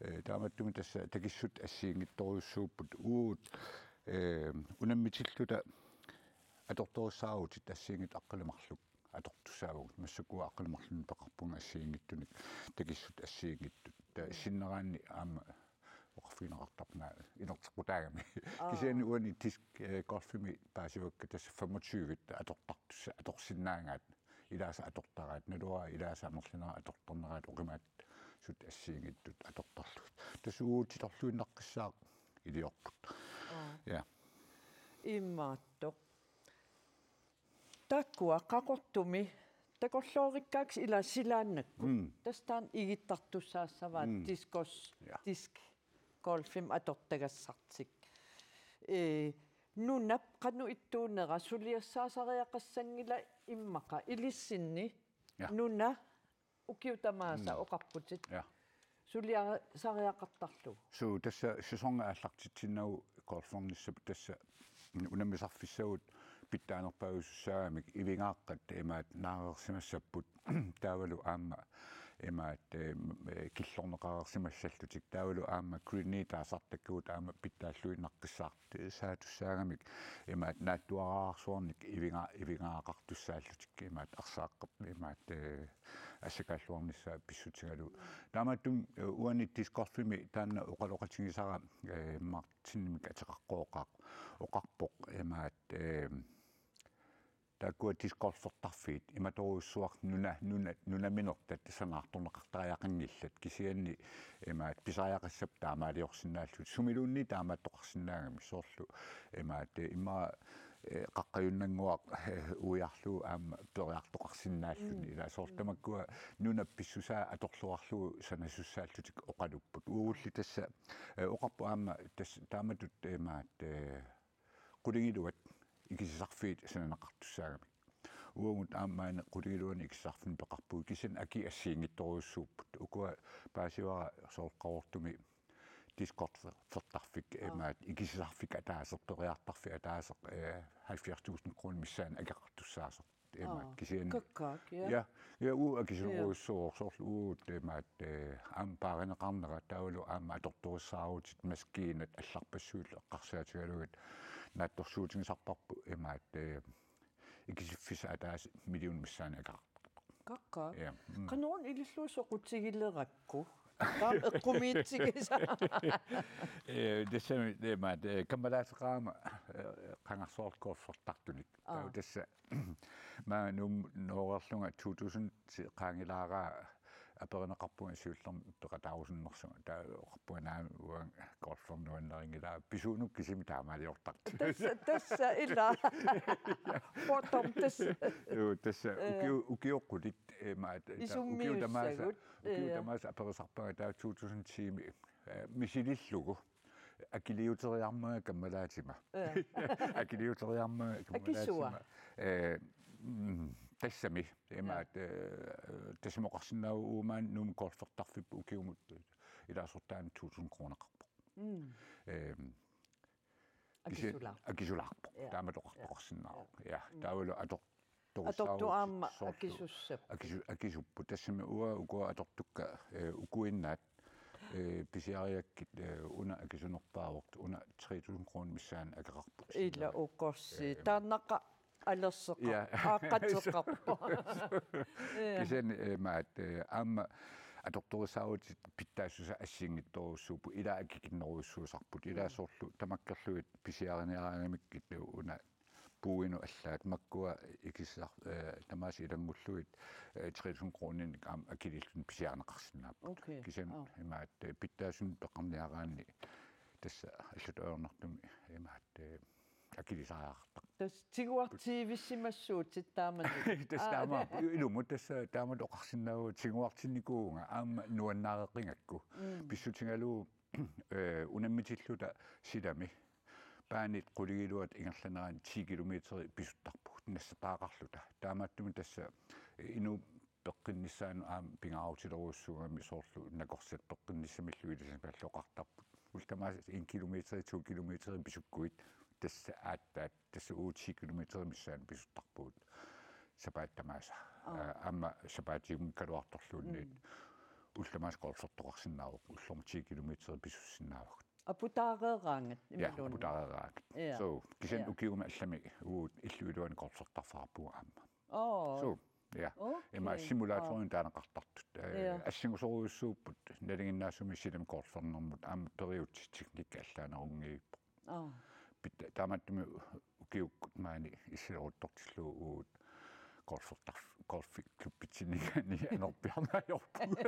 Eh, taamaattumik tassa takissut assigiinngitsorujussuupput uagut, eh, unammitilluta atortorissaarutit assigiinngitsut aqqaneq-marluk atortussaavagut. Massakkut aqqaneq-marlunnik peqarpunga assigiinngitsunik takissut assigiinngitsut. Ta-, Mm. sinneraanni aamma oqarfigineqartarpoq una inerteqqutaagami. Aa. Kisianni uani disc, eh, golfimi paasivakka tassa femogtyve atortartussa-, atorsinnaagaat. Ilaasa atortaraat, naluara ilaasa amerlanerit atortarneraat oqimaatsut assigiinngitsut atortarlugit. Tassa uagut titorluinnaqqissaaq iliorput. Aa. Ja. Imaattoq. Taakkua Qaqortumi takorloorikkaakkit ilaa silaannakkut. Mm. Tassa taanna igittartussaassavaat Mm. discus, Ja. disc golfimik atortagassartik. Ee, nunap qanoq ittuunera suliassaasariaqassanngilaq immaqa ilissinni Ja. nuna ukiut tamaasa Mm. oqarputit. Ja. Suliassaariaqartarlugu. Suu, tassa sæsoni aallartitsinnagu golfernissap tassa unammisarfissagut pitsaanerpaajusussaagamik ivigaaqqat imaat naareersimassapput taavalu aamma imaat, eh, killorneqareersimassallutik taavalu aamma greeni taasartakkagut aamma pitsaalluinnaqqissaartussaagamik imaat naatsuararsuarnik iviga-, ivigaaqartussaallutik imaat arsaaqqap imaat, eh, assakaalluarnissaa pissutigalugu. Taamaattumik, eh, uani discgolfimi taanna oqaloqatigisara, eh, Martinimik ateqaqqooqaaq oqarpoq imaat, eh, taakkua discgolfertarfiit imatorujussuaq nuna-, nuna-, nunaminertat sanaartorneqartariaqanngillat kisianni imaat pisariaqassapput taamaaliorsinnaallutik sumiluunniit taamaattoqarsinnaagami soorlu imaat, eh, immaqa eh, qaqqajunnannguaq, eh, uiarlugu aamma periartoqarsinnaalluni. Mm. Ilaa soorlu tamakkua nunap pissusaa atorluarlugu sanasussaallutik oqalupput. Uagulli tassa, eh, oqarpoq aamma tassa taamatut imaat, eh, qulingiluat ikisisarfiit sananeqartussaagamik. Uagut aamma maani qulingiluanik ikisisarfinik peqarpugut kisianni akit assigiinngitsorujussuupput. Ukua paasivara soorlu Qaqortumi discgolfertarfik, Aa. imaat, ikisisarfik ataaseq, periartarfik ataaseq, eh, halvfjerds tusind kroner missaani akeqartussaasoq. Imaat, Aa. kisianni. Kakkaak, ja. Ja, ja, uagut akisoorujussuuvoq, Ja. soorlu uagut, imaat, eh, aamma paarineqarnera, taavalu aamma atortorissaarutit maskiinat allarpassuillu eqqarsaatigalugit naatsorsuutigisarparput, imaat, eh, ikisiffissaq ataaseq million missaani akeqarpoq. Kakkaak. Ja, mm. Qanoruna ilillugu soqutigilerakku? Taama eqqumiitsigisa. Eh, tassami, imaat, eh, kammalaateqarama, eh, qangarsuarlu golfertartunik. Aa. Taava tassa maanna Nuummut nooreerlunga to tusind qaangilaarlunga aperineqarpunga siullermik peqataarusunnersunga. Taava oqarpunga naamik uanga golfernguannarinngilaa pisuunuku kisimi taamaaliortartoq. Tassa, tassa ilaa. Potom tassa. Joo, tassa. Ee. Ukio-, ukioqqutit, ee, maat, ta-, isummiussagut. Ukioq tamaasa, ukioq, ee, tamaasa aperisarpara taava to tusind ti-mi, ee, misilillugu. Akiliuteriarmanga kammalaatima. Ee. Akiliuteriarmanga kammalaatima. Akisua. Ee, mm, tassami. Imaat, ee, tassami oqarsinnaavoq uagut maani Nuummut golfertarfipput ukiumut ilaasortaani to tusind kroneqarpoq. Mm. Ee, kisi-, akisulaarpoq. Akisulaarpoq. Ja. Taamatut oqartoqarsinnaavoq. Ja. Ja. Mm. Taavalu ator-, atortuarmat soorlu akisussap. Akisu-, akisupput. Tassami uanga ukua atortukka, ee, ukuinnaat, ee, pisiarigakkit, ee, una akisunerpaavoq, una tre tusind kroner missaani akeqarpoq. Ila ukorsi. Ee, taannaqa alerseqarpoq. Ja. Aaqqateqarpoq. Ja. Kisianni, ee, maat, ee, aamma atortorissaarutit pitsaassusaa assigiinngitsorujussuupput, ilaa akikinnerujussuusarput, ilaa, mm, soorlu tamakkerlugit pisiariniaraangamikkit una puuinut allaat makkua ikisar-, ee, tamaasa ilanngullugit, ee, tre tusind kroninik aamma akiliilluni pisiarineqarsinnaapput. Okay. Kisianni, aa, imaat, ee, pitsaassuseq peqarniaraanni tassa allatut ajornartumik imaat, ee, akilisariaqartarput. Tassa tiguartiivissimassuutit taamatut. Tassa, aa, taama, ilumut tassa taamatut oqarsinnaavoq tiguartinnikuuvunga aamma nuannaareqigakku. Mm. Pissutigalugu, ee, unammitilluta silami. Baanit qulingiluat ingerlanerani ti kilometeri pisuttarpugut nassataaqarluta. Taamaattumik tassa, ee, inuup peqqinnissaanut aamma pingaarutilerujussuugami soorlu nakorsat peqqinnissamillu ilisimalluaqartarput. Ullut tamaasa en kilometeri, to kilometeri pisukkuit tassa aatsaat, tassa uagut ti kilometeri missaani pisuttarpugut. Sapaatip tamaasa. Aa. Aa, aamma sapaatiunngikkaluartorluunniit. Mm. Ullut tamaasa golfertoqarsinnaavoq, ullormut ti kilometeri pisussinnaavagut. Aputaareeraangat. Ja, imaluunniit. Aputaareeraangat. Ja. So, kisianni, ja, ukiumi allami uagut illup iluani golfertarfeqarpugut aamma. Oo. So, ja. Okay. Ima simulatorinik, aa, taaneqartartut. Ee, ja, assingusorujussuupput nalinginnaasumik silami golfernermut aamma periutsit teknikki allaanerunngilluinnarpoq. Aa. Pit-, taamaattumik ukiukkut maani issileruttortillugu uagut golfertarf-, golfklubbitsinninngaanniit anorpiarneq ajorpugut.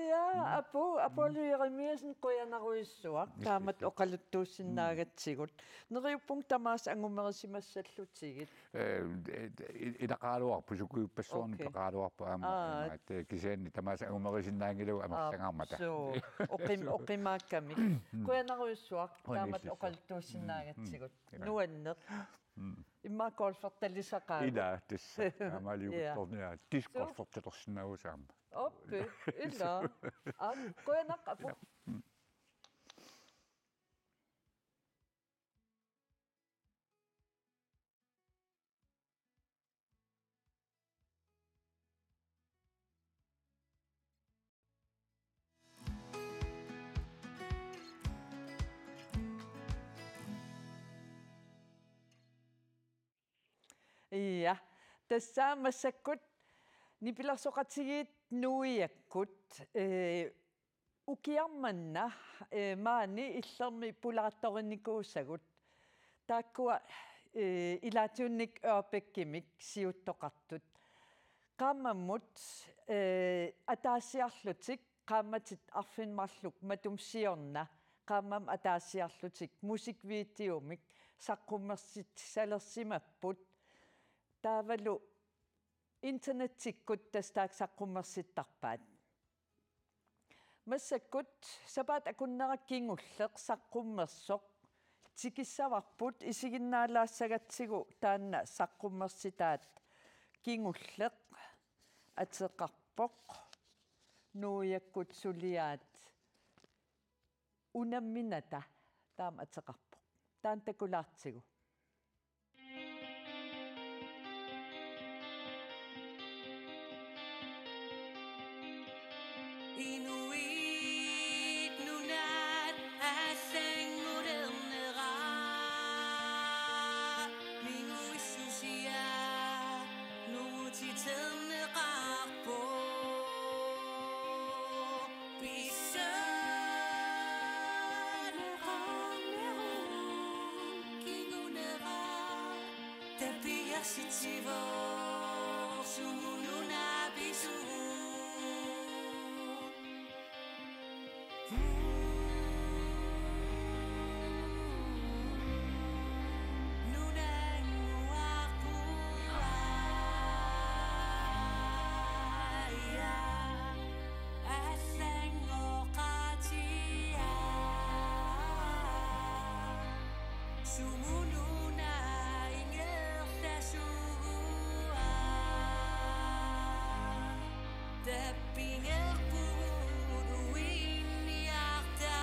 Ja, mm, Apu, Apollo Jeremiassen, qujanarujussuaq. Taamatut oqaluttuussinnaagatsigut. Mm. Neriuppunga tamaasa angumerisimassallutigit. Ee, i-, ilaqaraluarpoq, sukujuppassuarnik, okay, peqaraluarpoq aamma, aa, imaat, ee, kisianni tamaasa angumerisinnaanngilagut amerlangaarmata. Aa, suu. Oqim-, oqimaakkamik. Mm. Qujanarujussuaq. Qujanarujussuaq. Taamatut oqaluttuussinnaagatsigut. Mm, mm. Nuanneq. Mm. Immaqa golfertalisaqaagut. Ila, tassa. Taamaaliortorniarlugu. Ja. Disc golfertalersinnaagussi aamma. Oppi, ila. Aa, qujanaq, Apu. Ja. Mm. Ja, tassa massakkut nipilersoqatigiit nuiakkut, ee, ukiaq manna, ee, maani illermi pulaartorinikuusagut. Taakkua, ee, ilaatigut Ørbækimik siuttoqartut. Qaammammut, ee, ataasiarlutik, qaammatit arfineq-marluk matuma siorna, qaammammi ataasiarlutik musikvideomik saqqummersitsisalersimapput. Taavalu internettikkut tassa taakku saqqummersittarpaat. Massakkut sapaatip akunnera kingulleq saqqummersoq tikissavarput, isiginnaalaassagatsigu taanna saqqummersitaat kingulleq ateqarpoq, nuiakkut suliaat unamminata taama ateqarpoq. Taanna takulaartigu. Inuit nunat aallanngulerneraa, minguissusia nungutiterneqarpoq. Pissaneqarneru Sumuluna ingerlasugut, tappingerpugut uinniarta.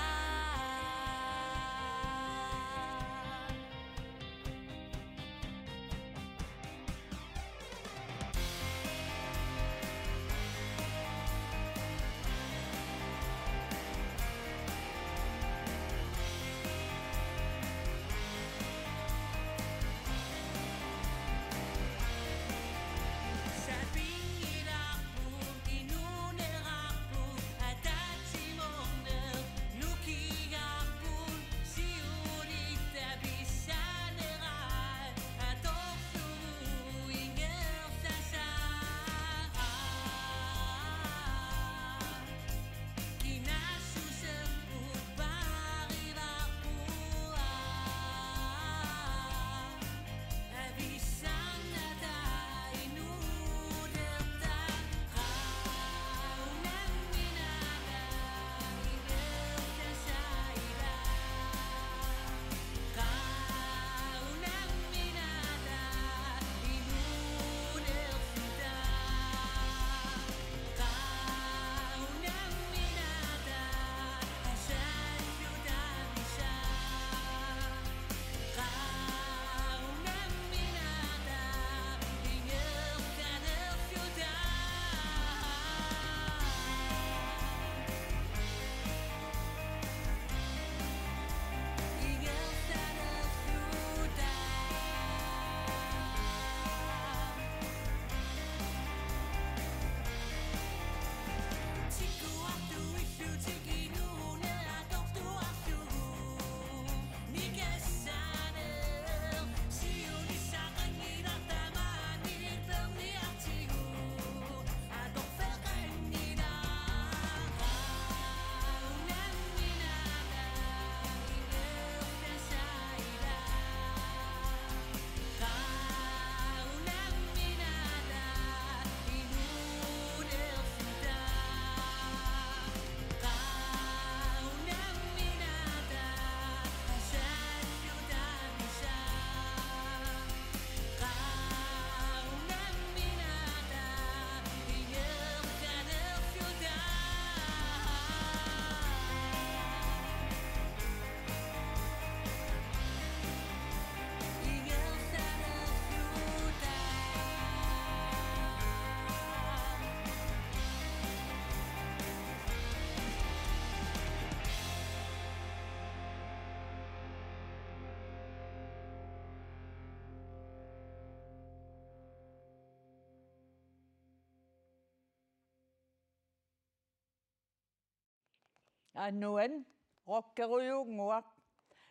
Anuan, rockerujuunnguaq,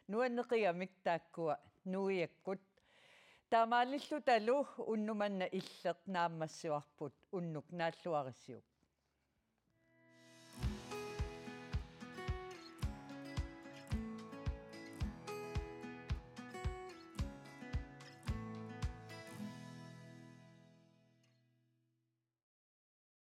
nuanneqigamik taakkua nuiakkut. Taamaalillutalu unnuk manna Illeq naammassivarput, unnuk naalluarisiuk.